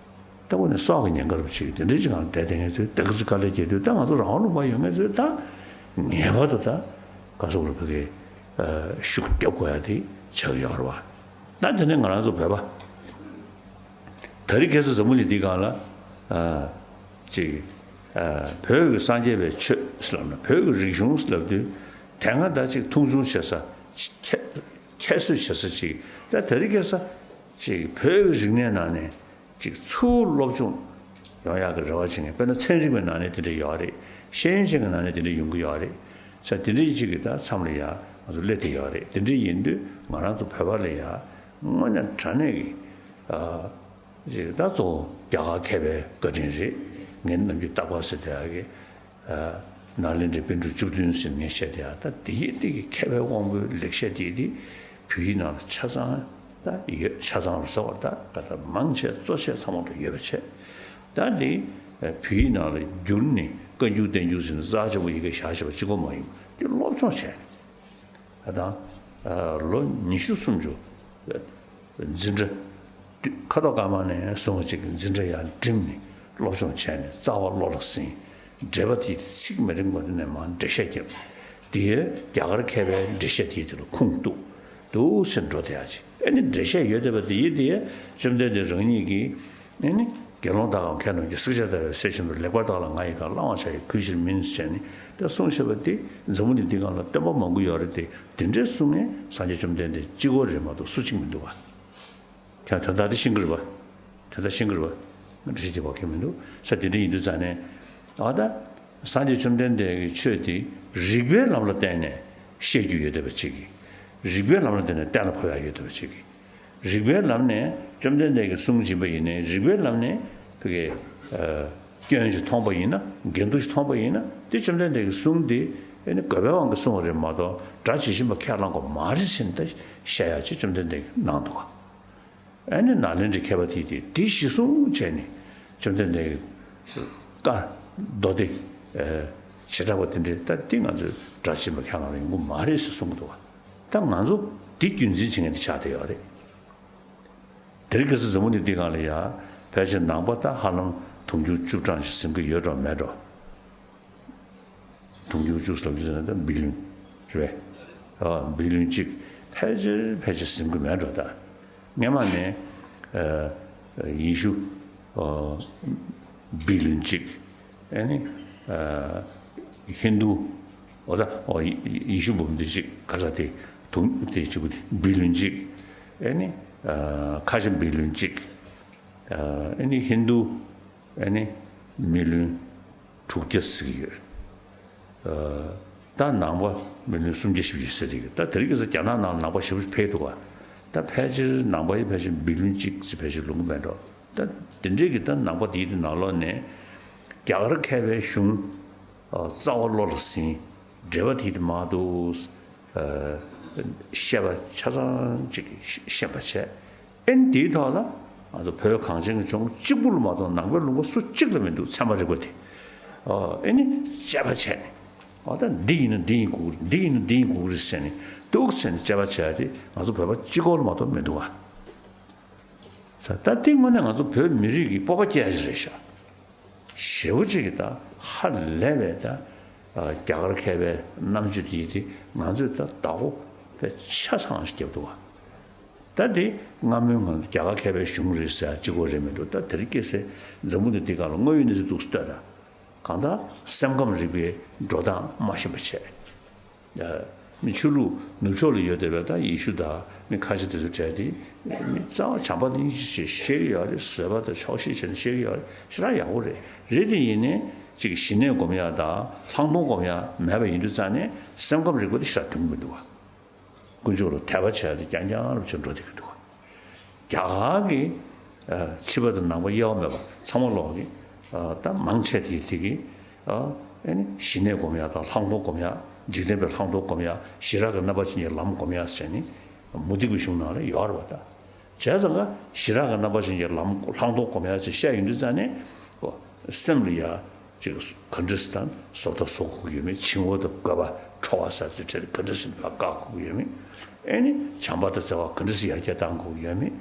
ལྟ་བུ་ནི་སྲོག་གི་ཉེན་ཁ་རུ་ཕྱིན་དེ་འདྲའི་ཅིག་ངང་བསྡད་དེ་ངེད་ཚོས་དེ་ག་ཚོད་དཀའ་ལས་བརྒྱབ་དུས་ད་ང་ཚོ་རང་དབང་ལུང་པ་ཡོད་མཁན་ཚོས་ད་ངེས་པར་དུ་ད་ག་སོག་རུ་ཕ་གི་ཤུགས་རྒྱབ་དགོས་ཡ་དེ་ཆགས་ཡོད་རེད་བ། ད་དེ་ནས་ང་རང་ཚོ་བོད་པ། ད་རེས་ཁ་སང་འཛམ་བུ་གླིང་འདིའི་སྒང་ལ་ཨ་ཅིག་ཨ་བོད་ཀྱི་སངས་རྒྱས་པའི་ཆོས་ཟེར་ལབ་ན། བོད་ཀྱི་རིག་གཞུང་ཟེར་ལབ་དུས་དེ་སྔ་ད་ཅིག་མཐོང་ཆུང་བྱེད་ས་ཁྱད་ཁྱད་གསོད་བྱེད་ས་ཅིག་ད་ད་རེས་ཁ་སང་ཅིག་བོད་ཀྱི་རིག་གནས་ནང་ནས་ཅིག་ཚུར་སློབ་སྦྱོང་ཡོང་ཡག་གི་རེ་བ་བྱེད་མཁན། དཔེར་ན་ཚན་རིག་པའི་ནང་ནས་དེ་འདྲ་ཡོད་རེད། ཤེས་ཡོན་ཅན་གྱི་ནང་ནས་དེ་འདྲ་ཡོང་གི་ཡོད་རེད། ས་དེ་འདྲ་ཅིག་གི་ད་མཚམས་ལ་ཡ་ང་ཚོ་སླེབས་བསྡད་ཡོད་རེད། དེ་འདྲ་ཡིན་དུས་ང་རང་ཚོ་བོད་པ་ལ་ཡ་དངོས་གནས་དྲང་གནས་ཀྱི་ཨ་ཅིག་ད་གཙོ་བོ་རྒྱ་གར་མཁས་པའི་བཀའ་དྲིན་རེད། ངའི་ནམ་རྒྱུན་རྟག་པར་ཟེར་བསྡད་ཡག་གི་ཨ་ནཱ་ལེནྡྲའི་པཎ་གྲུབ་བཅུ་བདུན་ཟེར་ངས་བཤད་བསྡད་ཡག་ད་དེ་ཡི་དེ་གི་མཁས་པའི་དབང་པོའི་ལེགས་བཤད་དེ་དེ་བོད་ཡིག་ནང་ལ་ཆ་ཚང་ད་ཡོད། ཆ་ཚང་རུ་ཟེར་བ་ད་ག་ད་མང་ཆེ་གཙོ་ཆེ་ཚང་མ་ད་ཡོད་པ་བྱས། ད་འདི་བོད་ཡིག་ནང་ལ་བསྒྱུར་ནས་བཀའ་འགྱུར་བསྟན་འགྱུར་ཟེར་ནས་རྩ་ཆེན་པོ་ཡི་གེ་བཞག་བྱས་པ་གཅིག་པོ་མ་ཡིན་པ་དེ་སློབ་སྦྱོང་བྱས་ནས། ད་དང་ལོ་ཉི་ཤུ་སུམ་ཅུ་འཛིན་གྲྭ་ཁ་དོག་དཀར་དམར་ནས་བཟུང་ཅིག་འཛིན་གྲྭ་ཡར་འགྲིམས་ནས་སློབ་སྦྱོང་བྱས་ནས་རྩ་བ་བློ་ལ་ཟིན། འགྲེལ་པ་དེ་ཚིག་མི་རིང་པོ་དེ་ནས་མར་འགྲེལ་བཤད་བརྒྱབ། དེ་རྒྱ་གར་མཁས་པའི་འགྲེལ་བཤད་དེ་དེ་ལ་ཁུངས་གཏུགས་འདུག་སེ་འགྲོ་བསྡད་ཡག་ཅིག་ཨ་ནི་འགྲེལ་བཤད་ཡོད་བསྡད་པ་དེ་ཡིན་དེ་བཅོམ་ལྡན་འདས་རང་ཉིད་ཀྱིས་ཨ་ནི་དགེ་སློང་དག་གམ་མཁས་རྣམས་ཀྱིས། བསྲེགས་བཅད་བརྡར་བའི་གསེར་བཞིན་དུ། ལེགས་པར་བརྟགས་ལ་ང་ཡི་བཀའ། བླང་བར་བྱ་ཡི་གུས་ཕྱིར་མིན་ཟེར་ནས་ད་གསུངས་བཞག་པ་དེ་འཛམ་བུ་གླིང་འདི་སྒང་ལ་སྟོན་པ་མང་པོ་ཡོད་རེད་དེ། དེ་འདྲའི་གསུང་མཁན་སངས་རྒྱས་བཅོམ་ལྡན་འདས་གཅིག་པོ་རེད་མ་གཏོགས་སུ་གཅིག་མི་འདུག་བ། ཁྱེད་དོན་དག་དེ་ཤེས་ཀྱི་རེད་བ། དོན་དག་ཤེས་ཀྱི་རེད་བ། ང་འགྲེལ་བཤད་དེ་བ་ཁྱེད་མི་འདུག་ས། དེ་འདྲ་ཡིན་དུས་ཙང་ནས་ཨ་ད་སངས་རྒྱས་བཅོམ་ལྡན་འདས་ཀྱི་ཆོས་དེ་རིགས་པའི་ལམ་ལ་བརྟེན་ནས་བཤད་རྒྱུ་ཡོད་བསྡད་པ་ཅིག་གིས། རིགས་པའི་ལམ་ལ་བརྟེན་ནས་གཏན་ལ་ཕབ་ཡག་ཡོད་བསྡད་པ་ཅིག་གིས། རིགས་པའི་ལམ་ནས་བཅོམ་ལྡན་འདས་ཀྱི་གསུང་བྱིན་པ་ཡིན་ནའི། རིགས་པའི་ལམ་ནས་དེ་གའི་ཨ་སྐྱོན་ཞིག་མཐོང་པ་ཡིན་ན། འགལ་འདུ་ཞིག་མཐོང་པ་ཡིན་ན། དེ་བཅོམ་ལྡན་འདས་ཀྱི་གསུང་དེ་ ཨེ་ནི་དགོས་པའི་དབང་གིས་གསུངས་པ་རེད་མ་གཏོགས་སྒྲ་ཇི་བཞིན་པ་ཁས་བླངས་པ་མ་རེད་ཟེར་ནས་ད་བཤད་ཡག་ཅིག་བཅོམ་ལྡན་འདས་ཀྱིས་གནང་འདུག་ག། ཨེ་ནི་ནཱ་ལེནྡྲའི་མཁས་པ་དེས་དེ་དེ་གཞི་བཟུང་བྱས་ནས་བཅོམ་ལྡན་འདས་ཀྱི་བཀའ་མདོ་སྡེ་བྱེ་བྲག་པ་དེ་འདྲའི་ད་དེ་ང་ཚོས་སྒྲ་ཇི་བཞིན་པ་ཁས་བླངས་པ་ཡོང་གི་མ་རེད་ཟེར་གསུང་གི་འདུག་ག། ད་ང་ཚོ་དེ་རྒྱུན་འཛིན་བྱེད་མཁན་དེ་ཆགས་བསྡད་ཡོད་རེད། དེ་རིང་ཁ་སང་འཛམ་བུ་གླིང་འདིའི་སྒང་ལ་ཡ་ཕལ་ཆེར་ནང་པ་ད་ཧ་ལམ་དུང་ཕྱུར་བཅུ་གྲངས་ཤིག་ཟིན་གྱི་ཡོད་འགྲོ་མེད་འགྲོ། དུང་ཕྱུར་བཅུ་ཟེར་ལབ་དུས་ཙམ་ན་ད་བི་ལིན་རེད་པས། ཨ། བི་ལིན་གཅིག་ཕལ་ཆེར་ཕལ་ཆེར་ཟིན་གྱི་མེད་འགྲོ་ད། སྔོན་མ་ནས་ཨ་ཡེ་ཤུ་ཨ་བི་ལིན་གཅིག་ཨེ་ནི་ཨ་ཧིན་དུ་འོ་ད་འོ་ཡེ་ཤུ་འབུམ་སྡེ་གཅིག་ག་ས་དེ་དུང་དེ་གཅིག་པུ་དེ་བི་ལིན་གཅིག་ཨེ་ནི་ཨ་ཁ་ཆེ་བི་ལིན་གཅིག་ཨ་ཨེ་ནི་ཧིན་དུ་ཨེ་ནི་མི་ལོན་དྲུག་བརྒྱ་ཟེར་གྱི་ཡོད། ཨ་ད་ནང་པ་མི་ལོན་སུམ་བརྒྱ་བཞི་བཅུ་ཟེར་གྱི་ཡོད། ད་དེ་རིང་ཁ་སང་རྒྱ་ནག་ནང་ལ་ནང་པ་ཞེ་པོ་འཕེལ་འདུག་ག། ད་ཕལ་ཆེར་ནང་པ་ཡིས་ཕལ་ཆེར་བི་ལོན་གཅིག་ཙམ་ཕལ་ཆེར་ལོན་གྱི་མེད་འགྲོ། ད་དེ་འདྲས་ཀྱི་ད་ནང་པ་དེའི་ནང་ལོགས་ནས་རྒྱ་གར་མཁས་པའི་གཞུང་ཨ་རྩ་བ་བློ་ལ་ཟིན། འགྲེལ་པ་དེའི་དེ་མ་འདུག་ཨ་བཤད་པ་ཆ་ཚང་གཅིག་གིས་ཤེས་པ་བྱས། ཨེ་ནི་དེའི་ཐོག་ལ་ང་ཚོ་བོད་གངས་ཅན་གྱི་ལྗོངས་གཅིག་པུ་ལ་མ་གཏོགས་ནང་པའི་ལུང་པ་སུ་གཅིག་ལ་མི་འདུག་ཚད་མ་རིག་པ་དེ། ཨ་ཨེ་ནི་དཔྱད་པ་བྱས་ནས་ཨ་ད་འདི་ཡིན་ན་འདི་ཡིན་དགོས་ཀྱི་རེད། འདི་ཡིན་ན་འདི་ཡིན་དགོས་ཀྱི་རེད་ཟེར་ནས་འདུག་ཟེར་ནས་དཔྱད་པ་བྱས་ཏེ་ང་ཚོ་བོད་པ་གཅིག་པོ་ལ་མ་གཏོགས་མི་འདུག་ག། ས་ད་དེ་དངོས་གནས་ང་ཚོ་བོད་མི་རིགས་ཀྱི་སྤོབས་པ་སྐྱེ་ཡ་ཞིག་རེད་ཤག། ཞེ་པོ་ཅིག་གིས་ད་ཧ་ལས་པའི་ད་ཨ་རྒྱ་གར་མཁས་པའི་རྣམ་དཔྱོད་དེ་ཡིན་ཏེ་ང་ཚོས་ད་བདག་པོ་དཔེ་ཆ་ཚང་ཞིག་བརྒྱབ་འདུག་ག། ད་དེ་སྔ་མོའི་ང་ཚོ་རྒྱ་གར་མཁས་པའི་གཞུང་རེད་ཟེར་ཡ་གཅིག་པོ་རེད་མི་འདུག། ད་དེ་རིང་ཁ་སང་འཛམ་བུ་གླིང་འདིའི་སྒང་ལ་དངོས་ཡོད་གནས་ཚུལ་འདུག་སེ་ལྟོས་དང་། གང་ལྟར་སེམས་ཁམས་རིག་པའི་འགྲོ་སྟངས་མ་ཤེས་པ་བྱས། ཨ་མི་ཆོས་ལུགས་ནུབ་ཕྱོགས་ལ་ཡོད་བསྡད་པའི་ད་ཡེ་ཤུ་དང་མི་ཁ་ཤས་དེ་ཚོ་གྲས་དེ་མི་རྩ་བ་བྱམས་པ་སྙིང་རྗེ་ཞིག་ཤེས་ཀྱི་ཡོད་རེད། བཟོད་པ་དང་ཆོག་ཤེས་བྱས་ནས་ཤེས་ཀྱི་ཡོད་རེད། ཞེ་དྲག་ཡག་པོ་རེད། རེད་དེ་ཡིན་ནའི་ཅིག་ཞི་གནས་སྒོམ་ཡ་དང་ལྷག་མཐོང་སྒོམ་ཡ་མེད་པ་ཡིན་དུས་ཙང་ནས་སེམས་ཁམས་རིག་པ་དེ་ཞེ་དྲག་དོན་གྱི་མི་འདུག་ག། དཀོན་མཆོག་ལ་དད་པ་བྱས་ཏེ་རྐྱང་རྐྱང་རུ་བྱས་འགྲོ་བསྡད་ཀྱི་འདུག་ག། རྒྱ་གར་གྱི་ཨ་ཕྱི་པ་དང་ནང་པ་དབྱེ་བ་མེད་པ་ཚང་མ་ལོག་གི་ཨ་ད་མང་ཆེ་དེ་དེ་གི་ཨ་ཨེ་ནི་ཞི་གནས་སྒོམ་ཡ་དང་ལྷག་མཐོང་སྒོམ་ཡ། འཇིག་རྟེན་པའི་ལྷག་མཐོང་སྒོམ་ཡ། ཞི་རགས་ཀྱི་རྣམ་པར་ཤེས་པའི་ལམ་སྒོམ་ཡ་ཟེར་ནི་མུ་སྟེགས་པའི་གཞུང་ནང་ལ་ཡོད་རེད་པ། ད་བྱས་ཙང་ཀ་ཞི་རགས་ཀྱི་རྣམ་པར་ཤེས་པའི་ལམ་ལྷག་མཐོང་སྒོམ་ཡ་ཅེས་བཤད་ཡོང་དུས་ཙང་ནས་ཨོ་སེམས་ལ་ཡ། ཅིག་ག་འདྲ་ཞིག་དང་བཟོ་ལྟ་བཟོ་དགོས་ཀྱི་ཡོད་མེད། བྱིང་བ་དང་རྒོད་པ་ཁྲོ་བ་ཟེར་ཚུལ་ཁྲིམས་ག་འདྲ་ཞིག་ལ་བཀག་དགོས་ཀྱི་ཡོད་མེད། ཨེ་ནི་བྱམས་པ་དང་བརྩེ་བ་ག་འདྲ་ཞིག་ཡར་རྒྱས་གཏང་དགོས་ཀྱི་ཡོད་མེད།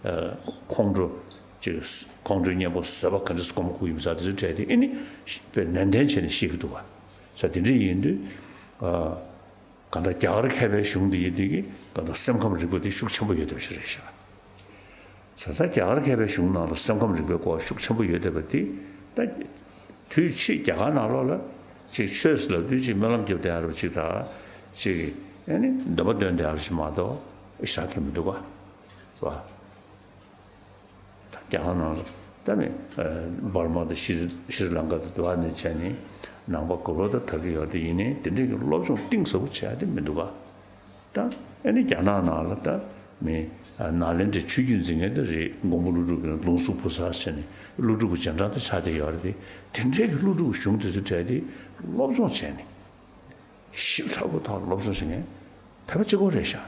ཨ་ཁོང་ཁྲོ་ཅིག་ཁོང་ཁྲོའི་གཉེན་པོ་བཟོད་པ་ག་འདྲ་ཞིག་སྒོམ་དགོས་ཀྱི་ཡོད་མེད་ཟེར་དེ་ཚོའི་གྲས་དེ་ཨེ་ནི་དཔེ་ནན་ཏན་བྱས་ནས་ཤེས་ཀྱི་འདུག་བ། ས་དེ་འདྲ་ཡིན་དུས་ཨ། གང་ལྟར་རྒྱ་གར་མཁས་པའི་གཞུང་འདི་ཡི་འདི་གི་གང་ལྟར་སེམས་ཁམས་རིག་པ་འདི་ཤུགས་ཆེན་པོ་ཡོད་བསྡད་པ་ཞིག་རེད་ཤག། ས་ད་རྒྱ་གར་མཁས་པའི་གཞུང་ནང་ལ་སེམས་ཁམས་རིག་པའི་སྐོར་ཤུགས་ཆེན་པོ་ཡོད་བསྡད་པ་འདི་ད་དུས་ཕྱིས་རྒྱ་གར་ནང་ལོགས་ལ་ཅིག་ཆོས་ཟེར་ལབ་དུས་ཅིག་སྨོན་ལམ་རྒྱབ་བསྡད་ཡ་རབ་ཅིག་དང་ཅིག་ཨེ་ནི་འདོན་པ་འདོན་བསྡད་ཡ་རབ་ཅིག་མ་གཏོགས་ཤ་ཁེ་མི་འདུག་ག་བ། ད་རྒྱ་གར་ནང་ལ་ད་ནི་འབར་མ་དང་ཤྲི་ཤྲི་ལང་ཀ་དང་དེ་བ་ནས་བྱས་ནས་ནང་པ་ག་པར་དུ་དར་གྱི་ཡོད་དེ་ཡིན་ནའི་དེ་འདྲས་ཀྱི་སློབ་སྦྱོང་གཏིང་ཟབ་པོ་བྱས་ཏེ་མི་འདུག་ག། ད་ཨ་ནི་རྒྱ་ནག་ནང་ལ་ད་མི་ནཱ་ལེནྡྲའི་ཆོས་བརྒྱུད་འཛིན་མཁན་དེ་རེད། མགོན་པོ་ཀླུ་སྒྲུབ་ཀྱི་ལུང་གསུམ་བུ་གསར་བྱས་ནས་ཀླུ་སྒྲུབ་ཀྱི་རྗེས་འབྲང་དུ་ཆགས་བསྡད་ཡོད་རེད་དེ། དེ་འདྲས་ཀྱི་ཀླུ་སྒྲུབ་གཞུང་དེ་ཚོ་གྲས་དེ་སློབ་སྦྱོང་བྱས་ནས། ཞིབ་ཚགས་པོའི་ཐོག་ལ་སློབ་སྦྱོང་བྱེད་མཁན་བོད་པ་གཅིག་པོ་རེད་ཤག།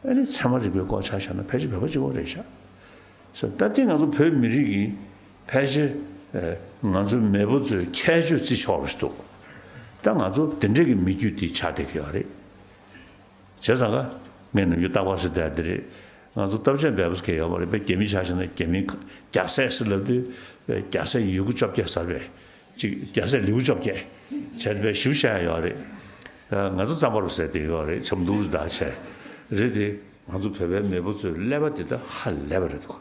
ཨ་ནི་ཚད་མ་རིག་པའི་སྐོར་ཆ་བཞག་ན་ཕལ་ཆེར་བོད་པ་གཅིག་པོ་རེད་ཤག། ས་ད་ལྟའི་ང་ཚོ་བོད་མི་རིགས་ཀྱི་ཕལ་ཆེར་ཨ་ང་ཚོའི་མེས་པོ་ཚོའི་ཁྱད་ཆོས་བརྩི་ཆོག་རེད་འདུག། ད་ང་ཚོ་དེ་འདྲས་ཀྱི་མི་རྒྱུད་འདི་ཆགས་བསྡད་ཀྱི་ཡོད་རེད། བྱས་ཙང་ཀ་ངའི་ནམ་རྒྱུན་རྟག་པར་ཟེར་བསྡད་འདི་རེད། ང་ཚོ་སྟོབས་ཆེན་བལ་པོ་ཟེར་མཁན་ཡོད་མ་རེད་པས། རྒྱ་མི་ཆ་བཞག་ན་རྒྱ་མི་རྒྱ་སྲས་ཟེར་ལབ་དུས་རྒྱ་སྲས་ཡི་གུ་བཅོ་བརྒྱད་ཟེར་བས། ཅིག་རྒྱ་སྲས་ལེའུ་བཅོ་བརྒྱད་བྱས་པའི་ཞིབ་བཤད་ཡོད་རེད། ང་ཚོ་རྩམ་པ་རུ་ཟེར་དེ་ཡོད་རེད། ཆབ་མདོ་རུ་བདག་བྱས་རེད་དེ། ང་ཚོ་བོད་པའི་མེས་པོ་ཚོའི་ཀླད་པ་དེ་ད་ཧ་ལས་པ་རེད་འདུག།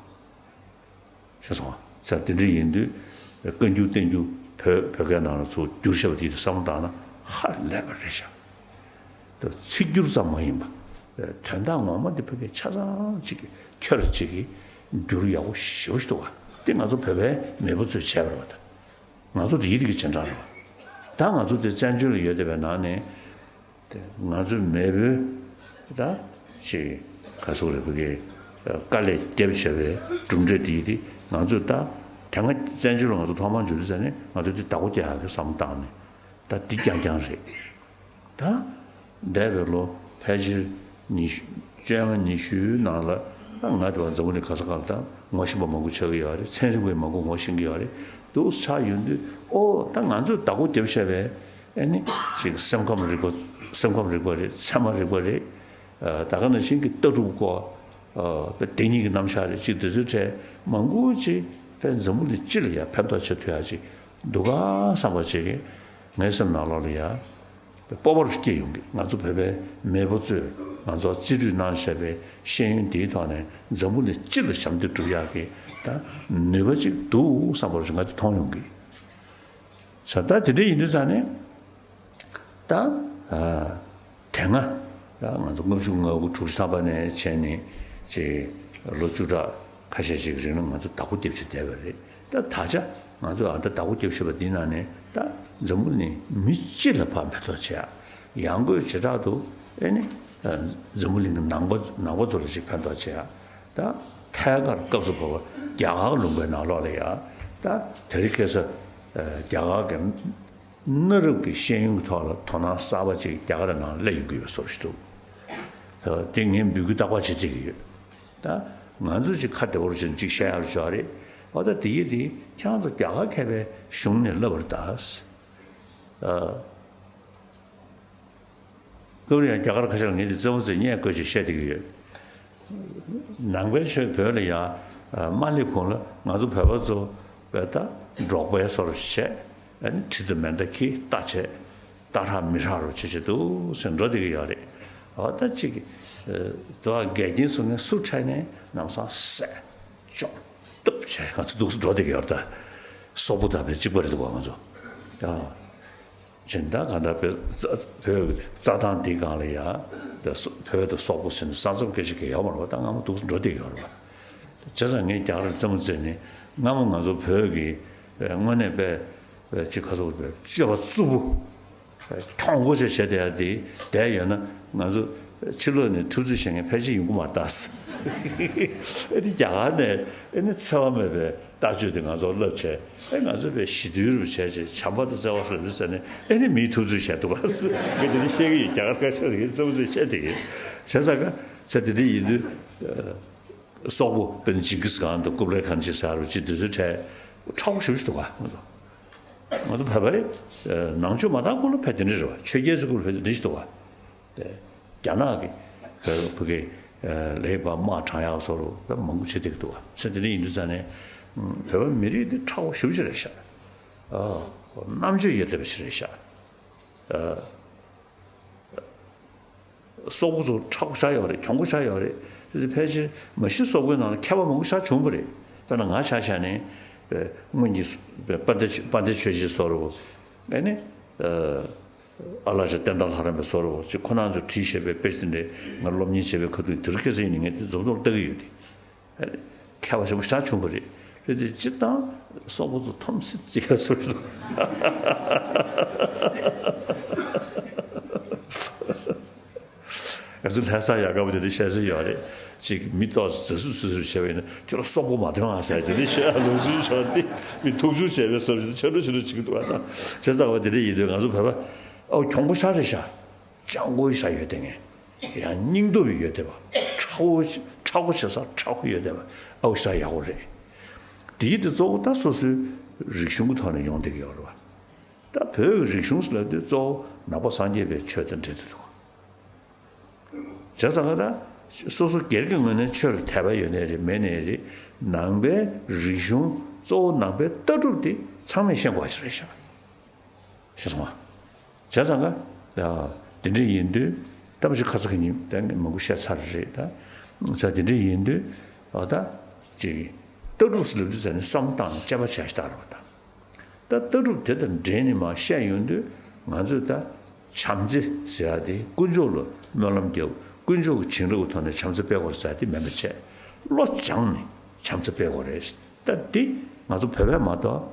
ཤེས་སོང་ང་། ས་དེ་འདྲ་ཡིན་དུས་བཀའ་འགྱུར་བསྟན་འགྱུར་བོད་བོད་སྐད་ནང་ལ་ཚུར་བསྒྱུར་བྱས་པ་དེ་དེ་བསམ་བློ་བཏང་ན་ཧ་ལས་པ་རེད་ཤག། ད་ཚིག་སྒྱུར་ཙམ་མ་ཡིན་པ། དོན་དག་ངོ་མ་འདི་ཕ་གིའི་ཆ་ཚང་གཅིག་གི་ཁྱོད་ར་གཅིག་གིས་བསྒྱུར་ཡག་པོ་ཞེ་པོ་ཞིག་འདུག་ག། འདི་ང་ཚོ་བོད་པའི་མེས་པོ་ཚོས་བྱས་པ་རེད་པ། ད་ང་ཚོ་དེ་ཡི་དེ་གི་རྗེས་འབྲང་རེད་པ། ད་ང་ཚོ་དེ་བཙན་བྱོལ་ལ་ཡོད་བསྡད་པའི་ནང་ནས་དེ་ང་ཚོའི་མེས་པོའི་ད་ཅིག་ག་ཟེར་རེད། ཕ་གིའི་དཀའ་ལས་བརྒྱབ་བྱས་པའི་གྲུབ་འབྲས་དེ་ཡི་དེ་ང་ཚོས་ད་དེ་སྔ་བཙན་བྱོལ་ལ་ང་ཚོ་ཐོག་མར་འབྱོར་དུས་ཙམ་ནས་ང་ཚོས་དེ་བདག་པོ་རྒྱག་ཡག་གི་བསམ་བློ་བཏང་ནས་ད་འདི་རྐྱང་རྐྱང་རེད། ད་འདས་པའི་ལོ་ཕལ་ཆེར་ཉི་ཤུ་བཅོ་ལྔ་ཉི་ཤུའི་ནང་ལ་ང་དེ་བ་འཛམ་བུ་གླིང་ག་ས་ག་ལ་ད་ངོ་ཤེས་པ་མང་པོ་ཆགས་ཀྱི་ཡོད་རེད། ཚན་རིག་པས་མང་པོ་ངོ་ཤེས་ཀྱི་ཡོད་རེད། འདུག་ཆགས་ཡོང་དུས་ཨོ་ད་ང་ཚོས་བདག་པོ་རྒྱབ་བྱས་པའི་ཨེ་ནི་ཅིག་སེམས་ཁམས་རིག་པ་སེམས་ཁམས་རིག་པ་རེད། ཚད་མ་རིག་པ་རེད། ད་ག་ནང་བཞིན་གྱི་ལྟ་གྲུབ་སྐོར་བདེན་གཉིས་ཀྱི་རྣམ་གཞག་རེད། ཅིག་དེ་ཚོའི་གྲས་མང་པོ་ཅིག་དཔེ་འཛམ་བུ་གླིང་སྤྱི་ལ་ཡང་ཕན་ཐོགས་བྱེད་ཐུབ་ཡག་ཅིག་འདུག་ག་བསམ་པ་ཅིག་གིས་ངའི་སེམས་ནང་ལོགས་ལ་ཡང་སྤོབས་པ་རུ་སྐྱེ་ཡོང་གི། ང་ཚོ་བོད་པའི་མེས་པོ་ཚོས་ང་ཚོར་རྩིས་སྤྲོད་གནང་བཞག་པའི་ཤེས་ཡོན་དེའི་ཐོག་ནས་འཛམ་བུ་གླིང་སྤྱི་ལ་ཞབས་འདེགས་སྒྲུབ་ཡག་གི་ད་ནུས་པ་ཅིག་འདུག་བསམ་པ་རུ་ང་དེ་མཐོང་ཡོང་གི། ས་ད་དེ་འདྲ་ཡིན་དུས་ཙང་ནས་ད་ཨ་དེ་སྔ་ད་ང་ཚོ་ལྔ་བཅུ་ང་དགུ་དྲུག་ཅུ་ཐམ་པ་ནས་བྱས་ནས་ཅིག་ལོ་བཅུ་ཕྲག་ཁ་ཤས་ཤིག་གི་རིང་ལ་ང་ཚོ་བདག་པོ་རྒྱབ་བྱས་བསྡད་པ་རེད། ད་ད་ཆ་ང་ཚོ་ཨ་ད་བདག་པོ་རྒྱབ་བཞག་པ་འདི་ནང་ནས་ད་འཛམ་བུ་གླིང་མི་སྤྱི་ལ་ཕར་ཕན་ཐོགས་བྱེད་ཡག་ཡང་སྒོས་བྱེ་བྲག་ཏུ་ཨེ་ནི་འཛམ་བུ་གླིང་གི་ནང་པ་ནང་པ་ཚོ་ལ་ཅིག་ཕན་ཐོགས་བྱེད་ཡག་ད་ཐད་ཀར་སྐབས་སུ་བབས་པ་རྒྱ་གར་ལུང་པའི་ནང་ལོགས་ལ་ཡ་ད་དེ་རིང་ཁ་སང་རྒྱ་གར་གྱི་གནའ་རབས་ཀྱི་ཤེས་ཡོན་གྱི་ཐོག་ལ་དོ་སྣང་གསར་པ་ཅིག་རྒྱ་གར་ནང་སླེབས་ཡོང་གི་ཡོད་པའི་བཟོ་ཞིག་འདུག་དེ་ངས་འབོད་སྐུལ་རྟག་པར་བྱེད་བསྡད་ཀྱི་ཡོད། ད་ང་ཚོ་ཅིག་ཁ་བདེ་པོ་བྱས་ནས་ཅིག་བཤད་ཡག་ཅིག་ཡོད་རེད། འོ་ད་དེ་ཡིན་དེ་ཁྱེད་རང་ཚོ་རྒྱ་གར་མཁས་པའི་གཞུང་ནས་ལབ་པ་རེད་ད། སྐབས་རེ་ཡང་རྒྱ་གར་ཁ་ཤས་ལ་ངས་འདི་རྩེད་མོ་རྩེ་བརྙན་བཀོད་ཅིག་བཤད་བསྡད་ཀྱི་ཡོད། ནང་པའི་ཆོས་བོད་ལ་ཡང་མ་སླེབས་གོང་ལ་ང་ཚོ་བོད་པ་ཚོ་བས་ད་འབྲོག་པའི་བཟོ་འདྲ་བྱས་ཨ་ནི་གྲི་དང་མེ་མདའ་འཁྱེར་རྟ་བྱས་རྟ་ཧྲག་མི་ཧྲག་རུ་བྱེད་བྱེད་འདུག་ཟེར་འགྲོ་བསྡད་ཀྱི་ཡོད་རེད། འོ་ད་ཅིག་དུ་བ་འགལ་རྐྱེན་བཟོ་མཁན་སུ་འཕྲད་ནས་ལམ་སང་བསད་བཅོམ་གཏུབ་བྱས་ང་ཚོ་འདུག་སེ་འགྲོ་བསྡད་ཀྱི་ཡོད་རེད་ད། སོག་པོ་དང་བས་གཅིག་པ་རེད་འདུག་ག་ང་ཚོ། ཨ། སྦྱིན་བདག་གང་ལྟར་བོད་བོད་རྩྭ་ཐང་འདི་སྒང་ལ་ཡ་བོད་དང་སོག་པོ་ཟེར་ནས་ས་མཚམས་སྐད་ཆ་གང་ཡང་ཡོད་མ་རེད་པ། ད་སྔ་མོ་འདུག་འགྲོ་བསྡད་ཡོད་རེད་པ། བྱས་ཙང་ངས་རྒྱ་གར་རྩེད་མོ་རྩེས་ནས་སྔ་མོ་ང་ཚོ་བོད་ཀྱི་དངོས་གནས་དཔེ་དཔེ་ཅིག་ཁ་སོག་པའི་སྤྱོད་པ་རྩུབ་པོ་གྱོང་པོ་ཆེ་བྱས་བསྡད་ཡ་དེ་བསྡད་ཡོད་ན་ང་ཚོ་ཕྱི་ལོགས་ནས་ཐུབ་ཚོད་བྱེད་མཁན་ཕལ་ཆེར་ཡོང་གི་མ་རེད་ད། ཨེ་ནི་རྒྱ་གར་ནས་ཨེ་ནི་འཚེ་བ་མེད་པའི་ལྟ་སྤྱོད་དེ་ང་ཚོར་བསླབ་བྱས། ཨེ་ང་ཚོ་དཔེ་ཞི་དུལ་རུ་བྱས་བྱས་བྱམས་པ་དང་བརྩེ་བ་སོགས་ལུས་ཟེར་ནས་ཨེ་ནི་མིའི་ཐུབ་ཚོད་བྱས་འདུག་ག་ངས་དེ་འདྲ་བཤད་ཀྱི་ཡོད། རྒྱ་གར་ཁ་ཤས་ལ་ངས་རྩེད་མོ་རྩེ་བཤད་བསྡད་ཀྱི་ཡོད། བྱས་ཙང་ཀ་བྱས་དེ་འདྲ་ཡིན་དུས་སོག་པོ་དཔེར་ན་ཇིང་གིས་ཁཱན་དང་ཀུབ་ལའི་ཁཱན་ཅིག་ཟེར་བ་ཅིག་དེ་ཚོའི་གྲས་མཁྲེགས་པོ་ཞེ་པོ་ཅིག་འདུག་ག་ང་ཚོ་ང་ཚོ་བོད་པའི་ནང་ཆོས་མ་དར་གོང་ལ་ཕལ་དེ་འདྲ་རེད་པ། ཆོས་རྒྱལ་ཚོའི་སྐབས་ལ་ཕལ་དེ་འདྲ་ཞིག་འདུག་ག་དེ་རྒྱ་ནག་གི་བོད་ཀྱི་ལས་པ་དམག་དྲངས་ཡག་བཟོ་འདྲ་མང་པོ་བྱེད་བསྡད་ཀྱི་འདུག་ག་ཚེ་འདི་འདྲ་ཡིན་དུས་ཙང་ནས་བོད་པ་མི་རིགས་འདི་མཁྲེགས་པོ་ཞེ་པོ་ཅིག་རེད་ཤག་རྣམ་དཔྱོད་ཡོད་བསྡད་པ་ཞིག་རེད་ཤག་སོག་པོ་ཚོ་མཁྲེགས་པོ་ཆགས་ཡོད་རེད། གྱོང་པོ་ཆགས་ཡོད་རེད། དེ་ཕལ་ཆེར་མ་གཞི་སོག་པོའི་ནང་ལ་མཁས་པ་མང་པོ་ཆགས་བྱུང་བ་རེད། དཔེར་ན་ང་ཆ་བཞག་ནས་སྔོན་གྱི་དཔལ་ལྡན་དཔལ་ལྡན་ཆོས་རྗེ་བཟོ་འདྲ་བོ་ཨེ་ནི། ཨ་ལགས་ཤ་བསྟན་དར་ལྷ་རམས་པའི་བཟོ་འདྲ་བོ་ཅིག་ཁོ་རང་ཚོས་བྲིས་བཞག་པའི་དཔེ་ཆ་དེ་འདྲའི་ང་སློབ་གཉེར་བྱས་པའི་ཁ་ཐུག་དེ་རིང་ཁ་སང་ཡིན་ནའི་ངས་དེ་འཛོམས་འཛོམས་ལྟ་གི་ཡོད་དེ། ཨ་ནི་མཁས་པ་ཞེ་པོ་ཆགས་བྱུང་བ་རེད། རེད་དེ་སྤྱིར་བཏང་སོག་པོ་ཚོ་འཐོམ་སེ་བརྩི་ཡ་བཟོ་འདྲ་བོ། ང་ཚོ་ལྷ་ས་ཡག་པོ་དེ་འདྲ་བཤད་སྲོལ་ཡོད་རེད། ཅིག་མི་ཏོག་ཙམ་རྫུ་འཕྲུལ་རྫུ་འཕྲུལ་བྱས་པ་ཡིན་ན་ཁྱོད་ལ་སོག་པོ་མ་ཐོན་ཨ་ཟེར་དེ་འདྲ་བཤད་ཡ་ལུགས་སྲོལ་ཆགས་ཏེ་མི་ཐུག་ཚུར་བྱས་པའི་བཟོ་འདྲ་ཆགས་འགྲོ་ཆགས་འགྲོ་བྱེད་ཀྱི་འདུག་ཨ། ད་བྱས་ཙང་བ་དེ་འདྲ་ཡིན་དུས་ང་ཚོ་བོད་པ་ཨོ་གྱོང་པོ་ཆགས་རེད་ཤག་སྤྱང་པོའི་ཤ་ཡོད་དེ་ངས་ཡང་སྙིང་སྟོབས་ཡོད་དེ་བ་མཁྲེགས་པོ་མཁྲེགས་པོ་བྱེད་ས་མཁྲེགས་པོ་ཡོད་དེ་བ་ཨོ་ཤ་ཡག་པོ་རེད། དེ་ཡིན་དུས་གཙོ་བོ་ད་སོ་སོའི་རིག་གཞུང་གི་ཐོག་ནས་ཡོང་བསྡད་ཀྱི་ཡོད་རེད་བ། ད་བོད་ཀྱི་རིག་གཞུང་ཟེར་ལབ་དུས་གཙོ་བོ་ནང་པ་སངས་རྒྱས་པའི་ཆོས་དང་འབྲེལ་དུ་འདུག་བྱས་ཙང་ཀ་ད་སོ་སོ་སྒེར་གྱི་ངོས་ནས་ཆོས་ལ་དད་པ་ཡོད་ནའི་རེད་མེད་ནའི་རེད། ནང་པའི་རིག་གཞུང་གཙོ་བོ་ནང་པའི་ལྟ་གྲུབ་དེ་ཚང་མས་ཤེས་དགོས་པ་ཞིག་རེད་ཤག་ཤེས་སོང་ང་། བྱས་ཙང་ཀ་དེ་འདྲ་ཡིན་དུས་ད་མ་གཞི་ཁ་ས་ཁ་ཉིན་ད་ངས་མང་པོ་བཤད་ཚར་རེད་ད། ས་དེ་འདྲ་ཡིན་དུས་ཨ་ད་ཅིག་ལྟ་གྲུབ་ཟེར་ལབ་དུས་ཙམ་ནས་བསམ་བློ་བཏང་ནས་དཔྱད་པ་བྱས་ཤིག་ད་རེད་བ་ད། ད་ལྟ་གྲུབ་དེ་དང་འབྲེལ་ནས་མར་བཤད་ཡོང་དུས་ང་ཚོས་ད་བྱམས་བརྩེ་ཟེར་ཡ་དེ་དཀོན་མཆོག་ལ་སྨོན་ལམ་རྒྱབ་དཀོན་མཆོག་གི་བྱིན་རླབས་ཀྱི་ཐོག་ནས་བྱམས་བརྩེ་སྤེལ་དགོས་ཟེར་ཡ་དེ་མིན་པ་བྱས་བློ་སྦྱངས་ནས་བྱམས་བརྩེ་སྤེལ་དགོས་རེད། ད་འདི་ང་ཚོ་བོད་པས་མ་གཏོགས་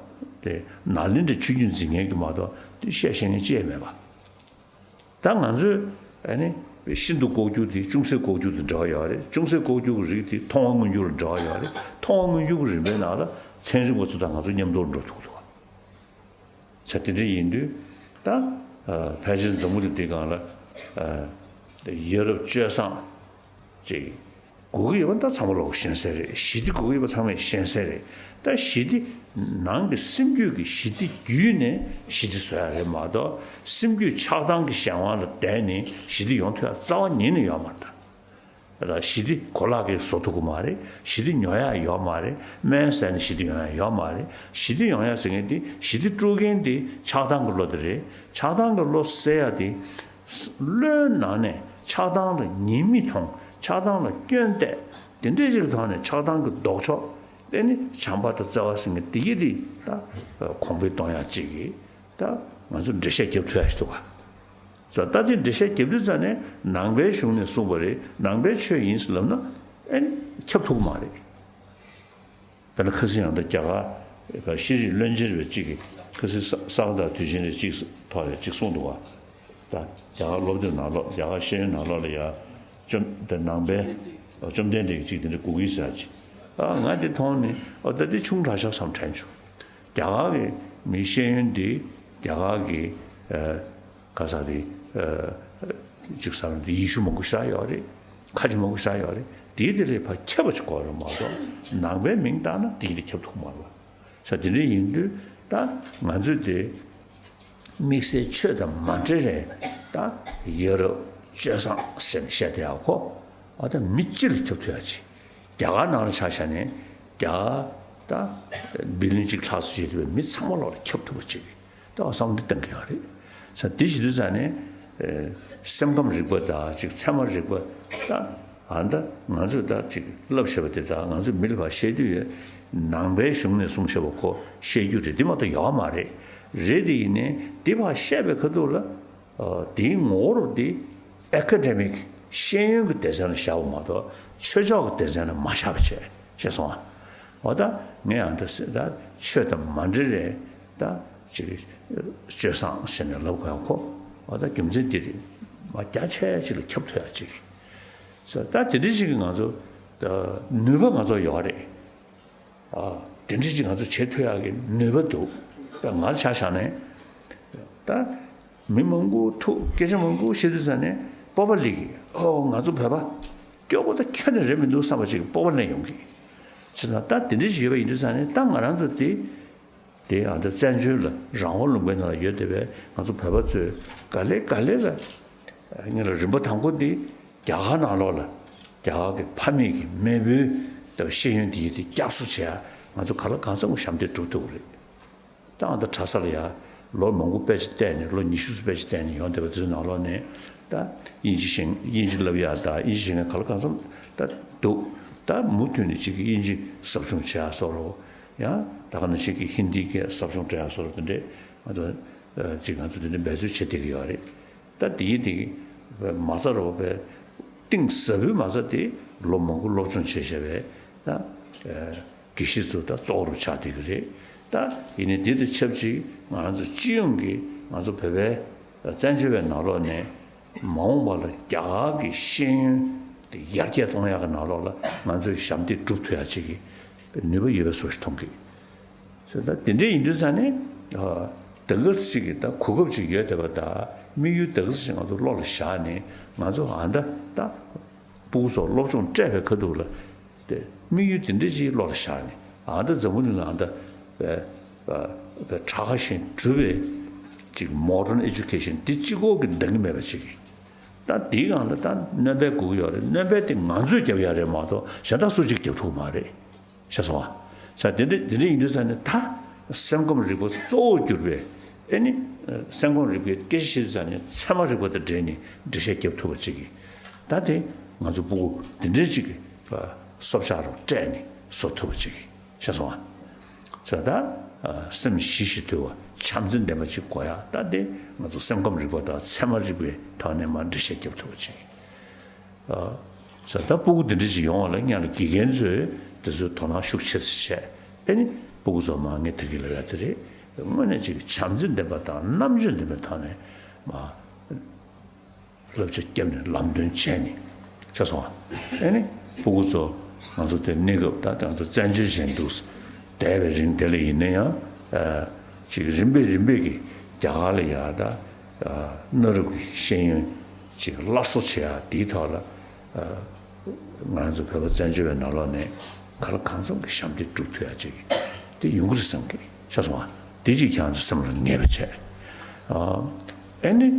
དེ་ནཱ་ལེནྡྲའི་ཆོས་བརྒྱུད་འཛིན་མཁན་གྱིས་མ་གཏོགས་འདི་བཤད་ཤེས་མཁན་ཅི་ཡང་མེད་པ། ད་ང་ཚོས་ཨ་ནི་ཤིན་ཏུ་ལྐོག་གྱུར་དེ་ཅུང་ཟད་ལྐོག་གྱུར་དང་འབྲེལ་བ་ཡོད་རེད། ཅུང་ཟད་ལྐོག་གྱུར་གྱི་རིགས་དེ་མཐོང་བ་མངོན་གྱུར་ལ་འབྲེལ་བ་ཡོད་རེད། མཐོང་བ་མངོན་གྱུར་གྱི་རིམ་པའི་ནང་ལ་ཚན་རིག་པ་ཚོ་དང་ང་ཚོ་མཉམ་དུ་འགྲོ་ཐུབ་ཀྱི་འདུག་བ། ས་དེ་འདྲ་ཡིན་དུས་ད་ ཕལ་ཆེར་འཛམ་བུ་གླིང་འདིའི་སྒང་ལ་ཡ་རབས་སྤྱོད་བཟང་ཅིག་དགོས་ཀྱི་ཡོད་པ་ད་ཚང་མ་ལོག་ཤེས་གསལ་རེད། ཞི་བདེ་དགོས་ཀྱི་ཡོད་པ་ཚང་མས་ཤེས་གསལ་རེད། ད་ཞི་བདེ་ནང་གི་སེམས་རྒྱུད་ཀྱི་ཞི་བདེ་བརྒྱུད་ནས་ཞི་བདེ་བཟོ་ཡ་རེད་མ་གཏོགས། སེམས་རྒྱུད་ཆགས་སྡང་གི་གཞན་དབང་ལ་བརྟེན་ནས་ཞི་བདེ་ཡོང་ཐུབ་ཡ་རྩ་བ་ཉིད་ནས་ཡོད་མ་རེད་ད། ལ་ཞི་བདེ་གོ་ལག་གིས་བཟོ་ཐུབ་ཀྱི་མ་རེད། ཞི་བདེ་ཉོ་ཡ་ཡོད་མ་རེད། སྨན་ཟས་ནས་ཞི་བདེ་ཡོང་ཡ་ཡོད་མ་རེད། ཞི་བདེ་ཡོང་ཡ་ཟེར་མཁན་དེ་ཞི་བདེ་དཀྲུག་མཁན་དེ་ཆགས་སྡང་གི་བློ་དེ་རེད། ཆགས་སྡང་གི་བློ་སེལ་ཡ་དེ་བློའི་ནང་ནས་ཆགས་སྡང་ལ་ཉེས་དམིགས་མཐོང་། ཆགས་སྡང་ལ་སྐྱོན་བལྟས། དེ་འདྲའི་ཅིག་གི་ཐོག་ནས་ཆགས་སྡང་གི་ལྡོག་ཕྱོགས་དེ་ནི་བྱམས་པ་དང་བརྩེ་བ་ཟེར་མཁན་དེ་གྱིས་དེ་ད་གོང་འཕེལ་གཏོང་ཡ་ཅིག་གིས་ད་ང་ཚོ་འགྲེལ་བཤད་རྒྱབ་ཐུབ་ཡ་ཞིག་འདུག་ག། ད་ལྟ་དེ་འགྲེལ་བཤད་རྒྱབ་དུས་ཙ་ནས་ནང་པའི་གཞུང་ནས་གསུངས་པ་རེད། ནང་པའི་ཆོས་ཡིན་ཟེར་ལབ་ན་ཨེ་ཁྱབ་ཐུབ་ཀྱི་མ་རེད། དཔེར་ན་ཁ་སང་ཡང་ད་རྒྱ་གར་ཤེས་རིག་བློན་ཆེན་རེད་པ་གཅིག་གིས་ཁ་སང་ས་ག་ཟླ་དུས་ཆེན་རེད་གཅིག་ཐོག་ལ་གཅིག་གསུངས་འདུག་ག། ད་རྒྱ་གར་སློབ་དེབ་ནང་ལོགས། རྒྱ་གར་ཤེས་ཡོན་ནང་ལོགས་ལ་ཡ་བཅོམ་དེ་ནང་པའི་བཅོམ་ལྡན་འདས་ཀྱིས་གཅིག་དེ་འདྲ་གོ་གི་ཟེར་ཡ་ཅིག། ཨ་ང་དེ་མཐོང་ནས་ཨོ་ད་དེ་ཆུང་དྲགས་ཤག་བསམ་དྲན་བྱུང་། རྒྱ་གར་གྱི་མི་ཤེས་ཡོན་འདི་རྒྱ་གར་གྱི་ཨ་ག་ས་རེད། ཨ་ཅིག་ས་རུ་འདི་ཡེ་ཤུ་མང་པོ་ཞེ་དྲག་ཡོད་རེད། ཁ་ཆེ་མང་པོ་ཞེ་དྲག་ཡོད་རེད། དེའི་དེ་ལས་ཕར་ཁྱབ་པ་ཞིག་དགོས་རེད་མ་གཏོགས། ནང་པའི་མིང་བཏགས་ན་དེའི་དེ་ཁྱབ་ཐུབ་མ་རེད་པ། ས་དེ་འདྲ་ཡིན་དུས་ད་ང་ཚོས་དེ་དམིགས་བསལ་ཆོས་དང་མ་འབྲེལ་རེད། ད་ཡ་རབས་སྤྱོད་བཟང་ཟེར་ནས་བཤད་བསྡད་ཡག་ཁོ་ཨ་ད་མི་སྤྱི་ལ་ཁྱབ་ཐུབ་ཡག་ཅིག། རྒྱ་གར་ནང་ལ་ཆ་བཞག་ནས་རྒྱ་གར་ད་བི་ལིན་གཅིག་ལྷག་ཙམ་བྱེད་ཐུབ་པའི་མི་ཚང་མ་ལོག་ལ་ཁྱབ་ཐུབ་པ་ཅིག་ད་བསམ་བློ་གཏོང་གི་ཡོད་རེད། ས་འདི་བྱེད་དུས་ཙ་ནས་ཨེ་སེམས་ཁམས་རིག་པ་དང་ཅིག་ཚད་མ་རིག་པ་ད་ཨ་ད་ང་ཚོས་ད་ཅིག་བསླབ་བྱས་པ་དེ་དག་ང་ཚོས་མི་ལ་ཕར་བཤད་དུས་ནང་པའི་གཞུང་ནས་གསུངས་བཞག་པ་ཁོ་བཤད་རྒྱུ་རེད། འདི་མ་གཏོགས་ཡོད་མ་རེད། རེད་དེ་ཡིན་ནའི་འདི་ཕར་བཤད་པའི་ཁ་ཐུག་ལ་ཨ་དེའི་ངོ་བོ་དེ་ཨེ་ཀ་ཌེ་མིག་ཤེས་ཡོན་གྱི་སྡེ་ཚན་ལ་བཞག་པ་མ་གཏོགས་ཆོས་ཕྱོགས་ཀྱི་སྡེ་ཚན་ལ་མ་བཞག་པ་བྱས། ཤེས་སོང་ཨ། འོ་ད་ངས་ཨ་ད་ཟེར་ད་ཆོས་དང་མ་འབྲེལ་རེད། ད་ཅིག་སྤྱོད་བཟང་ཟེར་ནས་ལབ་དགོས་ཡག་ཁོ་འོ་ད་རྒྱུ་མཚན་འདི་རེད། མ་རྒྱ་ཆེ་ཅིག་ལ་ཁྱབ་ཐུབ་ཡག་ཅིག་རེད། ཟེར་ད་དེ་འདྲ་ཅིག་གི་ང་ཚོ་ད་ནུས་པ་ང་ཚོ་ཡོད་རེད། ཨ་དེ་འདྲ་ཅིག་ང་ཚོ་བྱེད་ཐུབ་ཡག་གི་ནུས་པ་འདུག། ད་ང་ཆ་བཞག་ནས་ད་མི་མང་པོ་ཐུག་སྐད་ཆ་མང་པོ་བཤད་དུས་ཙ་ནས་སྤོབས་པ་སླེབས་ཀྱི། ཨོ་ང་ཚོ་བོད་པ་སྐྱོ་པོ་ད་ཁྱོན་ནས་རེད་མི་འདུག་བསམ་པ་ཅིག་གི་སྤོབས་པ་སླེབས་ཡོང་གི། བྱས་ཙང་ད་དེ་འདྲ་ཞིག་ཡོད་པ་ཡིན་དུས་ཙང་ནས་ད་ང་རང་ཚོ་དེ་དེ་ཨ་ད་བཙན་བྱོལ་ལ་རང་དབང་ལུང་པའི་ནང་ལ་ཡོད་བསྡད་པའི་ང་ཚོ་བོད་པ་ཚོས་ག་ལེ་ག་ལེ་ལ་ངེད་ལ་རིམ་པ་དང་པོ་འདི་རྒྱ་གར་ནང་ལོགས་ལ་རྒྱ་གར་གྱི་ཕ་མེས་ཀྱི་མེས་པོའི་ད་ཤེས་ཡོན་དེ་ཡིན་དེ་བསྐྱར་གསོ་བྱེད་ཡ་ང་ཚོ་གང་ལ་གང་འཚམ་གྱི་ཞབས་འདེགས་སྒྲུབ་ཐུབ་ཀྱི་རེད། ད་ཨ་ད་གྲྭ་ས་ལ་ཡ་ལོ་མང་པོ་དཔེ་ཆ་བལྟས་ནས་ལོ་ཉི་ཤུ་ཙམ་དཔེ་ཆ་བལྟས་ནས་ཡོང་བསྡད་པ་དེ་ཚོའི་ནང་ལོགས་ནས་ད་དབྱིན་ཇི་ཤེས་དབྱིན་ཇི་བསླབ་ཡག་ད་དབྱིན་ཇི་ཤེས་མཁན་ག་ལ་གང་འཚམ་ད་འདུག། ད་མུ་མཐུད་ནས་ཅིག་གི་དབྱིན་ཇི་ཟབ་སྦྱོང་བྱེད་ཡག་སོགས་རོ། ཡང་ད་ག་ནང་བཞིན་གྱི་ཧིན་དིའི་སྐད་ཟབ་སྦྱོང་སྤྲད་ཡག་སོགས་རོ། དེ་འདྲས་ང་ཚོ་ཅིག་ང་ཚོ་དེ་འདྲས་འབད་རྩོལ་བྱེད་བསྡད་ཀྱི་ཡོད་རེད། ད་དེ་ཡིན་དེ་མ་རྩ་རོ་པའི་གཏིང་ཟབ་པོའི་མ་རྩ་དེ་ལོ་མང་པོ་སློབ་སྦྱོང་བྱས་བྱས་པའི་ད། དགེ་བཤེས་ཚོ་ད་གཙོ་བོར་ཆགས་བསྡད་ཀྱི་རེད། ད་ཡིན་ནའི་འདི་དང་ཆབས་ཅིག་ང་ཚོ་སྤྱི་ཡོངས་ཀྱི་ང་ཚོ་བོད་པའི་བཙན་བྱོལ་བའི་ནང་ལོགས་ནས་མ་འོངས་པ་ལ་རྒྱ་གར་གྱི་ཤེས་ཡོན་དེ་ཡར་རྒྱས་གཏོང་ཡག་གི་ནང་ལོགས་ལ་ང་ཚོས་ཞབས་འདེགས་སྒྲུབ་ཐུབ་ཡག་ཅིག་གི་ནུས་པ་ཡོད་པའི་བཟོ་ཞིག་མཐོང་གི། ཟེར་ད་དེ་འདྲ་ཡིན་དུས་ཙང་ནས་ད་ག་ཅིག་གི་ད་གོ་སྐབས་ཅིག་ཡོད་བསྡད་པ་ད་དམིགས་ཡུལ་ད་ག་ཅིག་ང་ཚོ་བློ་ལ་བཞག་ནས་ང་ཚོ་ཨ་ད་ད། སྤུ་གུ་ཚོར་སློབ་སྦྱོང་སྤྲད་པའི་ཁ་ཐུག་ལ་དེ་དམིགས་ཡུལ་དེ་འདྲ་ཅིག་བློ་ལ་བཞག་ནས་ཨ་ད་འཛམ་བུ་གླིང་ལ་ཨ་ད་པའི་པའི་གྲགས་ཁ་ཞིག་གྲུབ་པའི་ཅིག་མོ་ཌརན་ཨེ་ཇུ་ཀེ་ཤན་འདི་གཅིག་པོ་གིས་འདང་གི་མེད་པ་ཅིག་གིས་ད་འདིའི་སྒང་ལ་ད་སྣོན་པ་དགོས་ཀྱི་ཡོད་རེད། སྣོན་པ་དེ་ང་ཚོས་རྒྱབ་ཡག་རེད་མ་གཏོགས་གཞན་དག་སུ་གཅིག་རྒྱབ་ཐུབ་མ་རེད། ཤེས་སོང་ཨ། ས་དེ་འདྲ་དེ་འདྲ་ཡིན་དུས་ཙང་ནས་ད་སེམས་ཁམས་རིག་པ་གཙོ་བོར་གྱུར་པའི་ཨེ་ནི་སེམས་ཁམས་རིག་པའི་སྐད་ཆ་བཤད་དུས་ཙང་ནས་ཚད་མ་རིག་པ་དང་འབྲེལ་ནས་འགྲེལ་བཤད་རྒྱབ་ཐུབ་པ་ཅིག་གིས་ད་དེ་ང་ཚོ་སྤུ་གུ་དེ་འདྲའི་ཅིག་གི་སྲོག་ཆགས་རུ་སྤྲད་ནས་བཟོ་ཐུབ་པ་ཅིག་གིས་ཤེས་སོང་ཨ། ས་ད་སེམས་ཞི་ཞིང་དུལ་བ་བྱམས་བརྩེ་ལྡན་པ་ཅིག་དགོས་ཡ་ད་དེ་ང་ཚོ་སེམས་ཁམས་རིག་པ་དང་ཚད་མ་རིག་པའི་ཐོག་ནས་མར་འགྲེལ་བཤད་རྒྱབ་ཐུབ་པ་ཅིག་གིས། ས་ད་སྤུ་གུ་འདི་འདྲ་ཅིག་ཡོང་བ་ལ་སྔོན་ལ་དགེ་རྒན་ཚོས་དེ་ཚོའི་དོ་སྣང་ཤུགས་ཆེ་ཙམ་བྱས། ཨེ་ནི་སྤུ་གུ་ཚོ་མ་ངས་ད་གིན་ལབ་ཡ་དེ་རེད། དངོས་གནས་ཅིག་བྱམས་བརྩེ་ལྡན་པ་དང་རྣམ་དཔྱོད་ལྡན་པའི་ཐོག་ནས་མ་བསླབ་བྱ་བརྒྱབ་ནས་ལམ་སྟོན་བྱས་ནས་ཤེས་སོང་ཨ། ཨེ་ནི་སྤུ་གུ་ཚོ་ང་ཚོ་དེ་གནས་སྐབས་ད་ང་ཚོ་བཙན་བྱོལ་ཅན་འདུག་བསྡད་པའི་རིང་དེ་ལ་ཡིན་ན་ཡང་ཅིག་རིམ་པས་རིམ་པས་ཀྱིས་རྒྱ་གར་ལ་ཡ་ད། གནའ་རབས་ཀྱི་ཤེས་ཡོན་ཅིག་སླར་གསོ་བྱེད་ཡག་དེའི་ཐོག་ལ། ང་རང་ཚོ་བོད་པ་བཙན་བྱོལ་བའི་ནང་ལོགས་ནས་གང་ལ་གང་འཚམ་གྱི་ཞབས་འདེགས་སྒྲུབ་ཐུབ་ཡག་ཅིག་དེ་ཡོང་གི་རེད་བསམ་གི། ཤེས་སོང་ང་། དེ་ཅིག་ཁྱེད་རང་ཚོ་སེམས་ལ་ངེས་པ་བྱས། ཨ་ནི།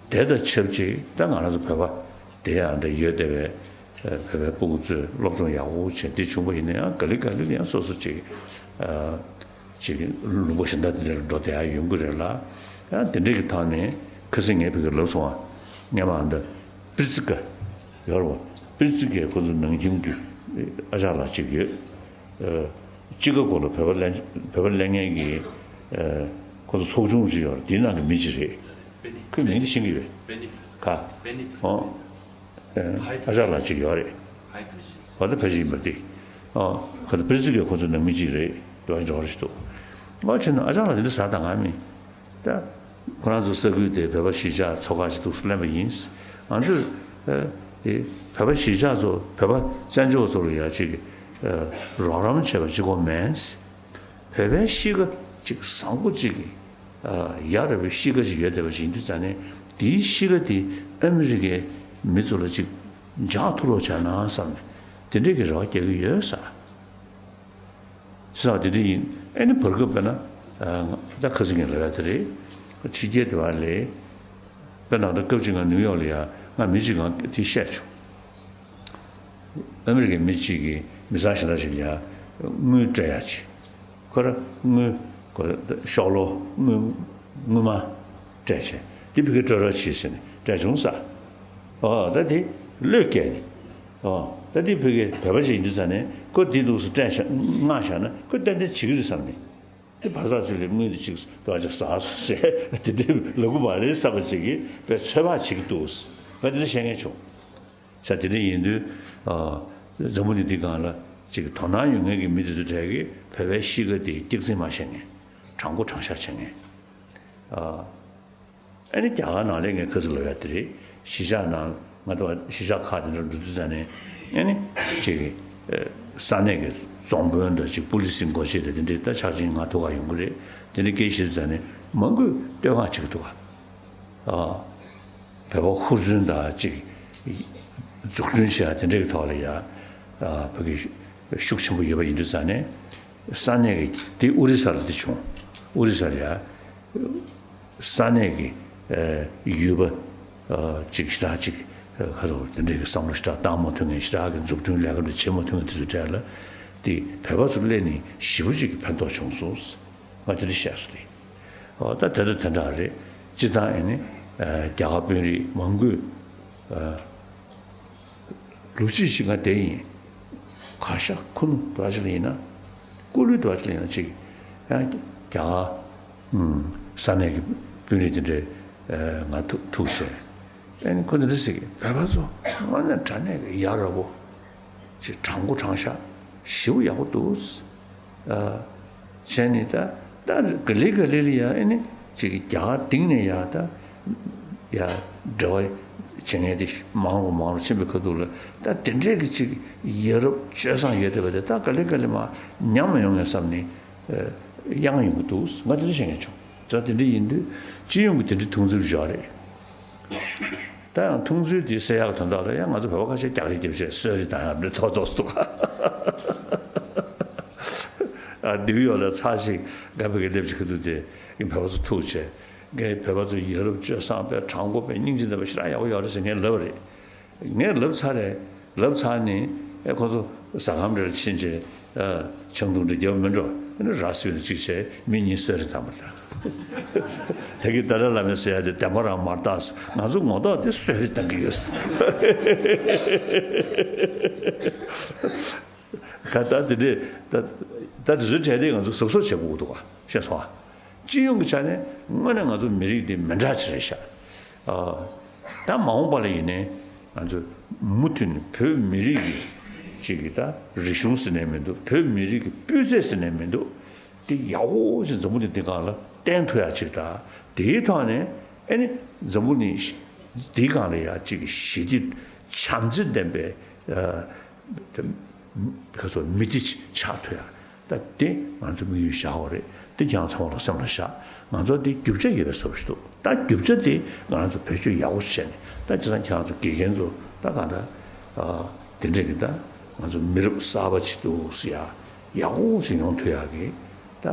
དེ་དང་ཆབས་ཅིག་ད་ང་རང་ཚོ་བོད་པ་དེ་ཡང་འདྲ་ཡོད་བསྡད་པའི་བོད་པའི་སྤུ་གུ་ཚོས་སློབ་སྦྱོང་ཡག་པོ་བྱས་འདི་བྱུང་པ་ཡིན་ན་ཡང་ག་ལེ་ག་ལེ་ཡང་སོ་སོ་ཅིག་ཅིག་ལུང་པ་གཞན་དག་དེ་འདྲ་ལ་འགྲོ་བསྡད་ཡག་ཡོང་གི་རེད་ལ། ཡང་དེ་འདྲའི་གི་ཐོག་ནས་ཁ་སང་ངས་ཕ་གིར་ལབ་སོང་བ། སྔས་མ་འདི་པིར་ཙི་ཀ་ཡོད་རེད་བ། པིར་ཙི་ཀའི་ཁོ་ཚོ་ནང་ཁྱིམ་གྱི་ཨ་ཅག་ལགས་ཅིག་ཡོད། ཅི་ཀ་གོ་ལ་བོད་པ་ལེན་བོད་པ་ལེན་མཁན་གྱི་ཁོ་ཚོ་ཚོགས་ཆུང་ཅིག་ཡོད་རེད། དེའི་ནང་གི་མི་ཅིག་རེད། ཁོའི་མིང་དེ་ཤེས་ཀྱི་ཡོད། ག་ཨོ། ཨ་ཅག་ལགས་ཅིག་ཡོད་རེད། ཨ་ད་ཕལ་ཆེར་ཡིན་པ་དེ། ཨ་ཁོ་ད་པིར་ཙི་ཀའི་ཁོ་ཚོ་ནང་མི་ཅིག་རེད། དེ་བ་འགྲོ་རེད་འདུག་ཨ་བྱས་ན་ཨ་ཅག་ལགས་དེ་འདྲ་ཟ་དང་ང་མིན། ད་ཁོ་རང་ཚོ་ས་ཁུལ་དེ་བོད་པ་གཞིས་ཆགས་ཚོ་ཁག་ཅིག་འདུག་སེ་ལེན་པ་ཡིན། ང་ཚོས་དེ་བོད་པ་གཞིས་ཆགས་ཚོ་བོད་པ་བཙན་བྱོལ་ཚོ་ལ་ཡ་ཅིག་རོགས་རམ་བྱས་པ་གཅིག་པོ་མིན། བོད་པའི་གཤིས་ཀ་ཅིག་བཟང་པོ་ཅིག་གི་ཡ་རབས་པའི་གཤིས་ཀ་ཅིག་ཡོད་བསྡད་པ་ཅིག་ཡིན་དུས་ཙང་ནས། དེའི་གཤིས་ཀ་དེ་ཨ་མི་རི་ཀའི་མི་ཚོ་ལ་ཅིག་འཇགས་ཐུབ་རོགས་བྱས་ན་བསམ་ནས་དེ་འདྲས་ཀྱི་རེ་བ་རྒྱག་གི་ཡོད་ས། ས་དེ་འདྲ་ཡིན། ཨ་ནི་བར་སྐབས་དཔེར་ན། ད་ཁ་སང་གི་ལབ་ཡ་དེ་རེད། ཕྱི་རྒྱལ་དེ་བ་ལས། དཔེར་ན་ད་སྐབས་གཅིག་ང་ནིའུ་ཡོག་ལ་ཡ་ང་མི་གཅིག་གང་དེ་བཤད་བྱུང་། ཨ་མི་རི་ཀའི་མི་གཅིག་གིས་མི་ཚང་གཞན་དག་ཅིག་ལ་ཡ་དངུལ་སྤྲད་ཡ་ཅིག་ཁོ་ར་དངུལ་ཁོ་ཤོག་ལོ་དངུལ་དངུལ་མ་སྤྲད་བྱས་དེ་ཕ་གི་སྤྲོད་རོགས་བྱེད་ཟེར་ནས་སྤྲད་བྱུང་ས། ཨོ་ད་དེ་བློས་བཀལ་ནས། ཨོ་ད་དེ་ཕ་གི་བོད་པ་ཞིག་ཡིན་དུས་ཙང་ནས་ཁོ་དེ་འདུག་སེ་སྤྲད་བཞག་མངགས་བཞག་ན་ཁོ་ཏན་ཏན་བྱེད་ཀྱི་རེད་བསམ་ནས། དེ་བར་ཐག་ཚོད་ལས་དངུལ་དེ་ཅིག་ཏོག་ཅིག་ཟ་བྱས་དེ་འདྲའི་ལབ་གི་མ་རེད་བསམ་པ་ཅིག་གིས་དཔེ་ཚོད་དཔག་བྱེད་ཀྱི་འདུག་ང་དེ་འདྲ་བཤད་མཁན་བྱུང་། ས་དེ་འདྲ་ཡིན་དུས། འཛམ་བུ་གླིང་འདི་སྒང་ལ་ཅིག་དོ་སྣང་ཡོད་མཁན་གྱི་མི་དེ་ཚོ་གྲས་ཀྱིས་བོད་པའི་གཤིས་ཀ་དེ་སྐྱག་རྫུན་མ་བཤད་མཁན། དྲང་པོ་དྲང་བཞག་བྱེད་མཁན། ཨ་ནི་རྒྱ་གར་ནང་ལ་ངས་ཁ་སང་ལབ་ཡ་དེ་རེད། གཞིས་ཆགས་ནང་ང་ཚོ་གཞིས་ཆགས་ཁག་དེ་འདྲ་འགྲོ་དུས་ཙང་ནས་ཨ་ནི་ཅིག་ས་གནས་ཀྱི་རྫོང་དཔོན་དང་ཅིག་པུ་ལི་སི་འགོ་བྱེད་དང་དེ་འདྲའི་ད་ཆ་ཅིག་ང་ཐུག་ག་ཡོང་གི་རེད། དེ་འདྲ་སྐད་བཤད་དུས་ཙང་ནས་མང་པོས་བསྟོད་བསྔགས་བྱེད་ཀྱི་འདུག་ག་ཨ། བོད་པ་ཧུར་བརྩོན་དང་ཅིག་འཛུགས་སྐྲུན་བྱེད་ཡ་དེ་འདྲའི་ཐོག་ལ་ཡ། ཨ་བོད་ཀྱི་ཤུགས་ཆེན་པོ་ཡོད་པ་ཡིན་དུས་ཙང་ནས། ས་གནས་ཀྱི་དེ་ཨོ་རི་ས་ལ་དེ་བྱུང་། ཨོ་རི་ས་ལ་ཡ། ས་གནས་ཀྱི་ཡུལ་པ་ཅིག་ཞེ་དྲག་ཅིག་ཁ་རོག་དེ་འདྲའི་གི་བསམ་བློ་ཞེ་དྲག་བཏང་མ་ཐུབ་མཁན་ཞེ་དྲག་གི་འཛུགས་སྐྲུན་ལས་ཀ་འདྲ་བྱེད་མ་ཐུབ་མཁན་དེ་ཚོ་གྲས་ལ། དེ་བོད་པ་ཚོ་སླེབས་ནས་ཞེ་པོ་ཅིག་གི་ཕན་ཐོགས་བྱུང་སོང་། ང་དེ་འདྲ་བཤད་སོང་རེད། ཨོ་ད་དེ་འདྲ་དེ་འདྲ་རེད། སྤྱིར་བཏང་ཨེ་ནི། རྒྱ་གར་དཔོན་རིགས་མང་པོས། ལོ་གཅིག་ཅིག་ང་བསྡད་ཡིན། གར་ཞ་ཁུ་ནུ་བ་ཅིག་ལ་ཡིན་ན། ཀུ་ལུ་བ་ཅིག་ལ་ཡིན་ན་ཅིག་ཡང་རྒྱ་གར། ས་གནས་ཀྱི་དཔོན་རིགས་དེ་འདྲས་ང་ཐུག་ཐུག་བྱས། ཨེ་ནི་ཁོ་འདི་འདྲ་ཟེར་གི། བོད་པ་ཚོ་དངོས་གནས་དྲང་གནས་ཀྱི་ཡ་རབས་པོ། ཅིག་དྲང་པོ་དྲང་བཞག་ཞེ་པོ་ཡག་པོ་འདུག་ཨ། བྱས་ནས་ད་ད་ག་ལེ་ག་ལེ་ལ་ཡ་ཨེ་ནི་ཅིག་རྒྱ་གར་སྟེང་ནས་ཡ་ད་ཡ་འབྲེལ་བ་བྱེད་མཁན་དེ་མང་རུ་མང་རུ་ཕྱིན་པའི་ཁ་ཐུག་ལ་ད་དེ་འདྲས་ཀྱི་ཅིག་ཡ་རབས་སྤྱོད་བཟང་ཡོད་བསྡད་པ་དེ་ད་ག་ལེ་ག་ལེ་མར་ཉམས་ཡོང་ངས་བསམ་ནས་གཡེང་ཡོང་གི་འདུག་ང་དེ་འདྲ་བཤད་མཁན་བྱུང་། ད་དེ་འདྲ་ཡིན་དུས་སྤྱི་ཡོངས་ཀྱི་དེ་འདྲའི་མཐོང་ཚུལ་བཞག་རེད། ད་ཡང་མཐོང་ཚུལ་དེ་གསལ་ཡག་དོན་དག་ལ་ཡང་ང་ཚོ་བོད་པ་ཁ་ཤས་རྒྱག་རེས་རྒྱབ་བྱས་གསོད་རེས་བཏང་ཡག་འདྲ་ཐོག་ཐོག་སུ་འདུག་ཨ་ནིའུ་ཡོག་ལ་ཚར་ཞིག་སྒ་ཕ་གི་སླེབས་ཀྱི་ཁ་ཐུག་དེ་ཡིན་བོད་པ་ཚོ་ཐུག་བྱས་ངས་བོད་པ་ཚོ་ཡ་རབས་སྤྱོད་བཟང་པས་དྲང་པོ་པས་སྙིང་རྗེ་ལྡན་པ་ཞེ་དྲག་ཡག་པོ་ཡོད་རེད་ཟེར་ངས་ལབ་པ་རེད། ངས་ལབ་ཚར་རེད། ལབ་ཚར་ནས་ཨེ་ཁོ་ཚོ་ཟ་ཁང་འདྲ་ལ་ཕྱིན་བྱས་ཨ་ཆང་འཐུང་འདྲ་རྒྱབ་མི་འགྲོ། ཨ་ནི་ར་སི་བ་ལ་གཅིག་བྱས་མི་གཉིས་གསོད་རེས་བཏང་བ་དང་། ད་གིན་ཏཱ་ལའི་བླ་མས་ཟེར་ཡ་དེ་བདེན་པ་རང་མ་རེད་ད། ང་ཚོ་ངོ་ཐོག་དེ་གསོད་རེས་བཏང་གི་ཡོད། ད་ད་དེ་འདྲས་ད་ད་དེ་ཚོའི་གྲས་དེ་ང་ཚོ་གཟབ་གཟབ་བྱེད་དགོས་འདུག་ག་ཤེས་སོང་ཨ། སྤྱི་ཡོངས་ཀྱི་ཆ་ནས་དངོས་གནས་ང་ཚོ་མི་རིགས་འདི་མི་འདྲ་ཅིག་རེད་ཤག་ཨ། ད་མ་འོངས་པ་ལ་ཡིན་ནའི་ང་ཚོ་མུ་མཐུད་ནས་བོད་མི་རིགས་ཀྱི་ཅིག་གི་ད་རིག་གཞུང་ཟེར་ནའི་མི་འདུག་བོད་མི་རིགས་ཀྱི་སྤུས་ཚད་ཟེར་ནའི་མི་འདུག་དེ་ཡག་པོ་ཞིག་འཛམ་བུ་གླིང་འདི་སྒང་ལ་བསྟན་ཐུབ་ཡག་ཅིག་དང་དེའི་ཐོག་ནས་ཨེ་ནི་འཛམ་བུ་གླིང་འདིའི་སྒང་ལ་ཡག་ཅིག་གི་ཞི་བདེ་བྱམས་བརྩེ་ལྡན་པའི་ཨ། དེ་ཁ་སོ་མི་དེ་ཆགས་ཐུབ་ཡ། ད་དེ་ང་ཚོ་དམིགས་ཡུལ་བཞག་པ་རེད། དེ་ཁྱེད་རང་ཚང་མ་ལ་སེམས་ལ་བཞག་ང་ཚོ་དེ་རྒྱུ་ཆ་ཡོད་པའི་བཟོ་འདྲ་ཞིག་འདུག་ད་རྒྱུ་ཆ་དེ་ང་རང་ཚོ་བེད་སྤྱོད་ཡག་པོ་ཞིག་བྱས་ནས། ད་བྱས་ཙང་ཁྱེད་རང་ཚོ་དགེ་རྒན་ཚོ་ད་གང་ལྟར་ཨ་དེ་འདྲས་ཀྱི་ད་ང་ཚོ་མི་རབས་གསར་པ་ཅིག་འདུག་ཟེར་ཡ་ཡག་པོ་ཞིག་ཡོང་ཐུབ་ཡག་གི་ད་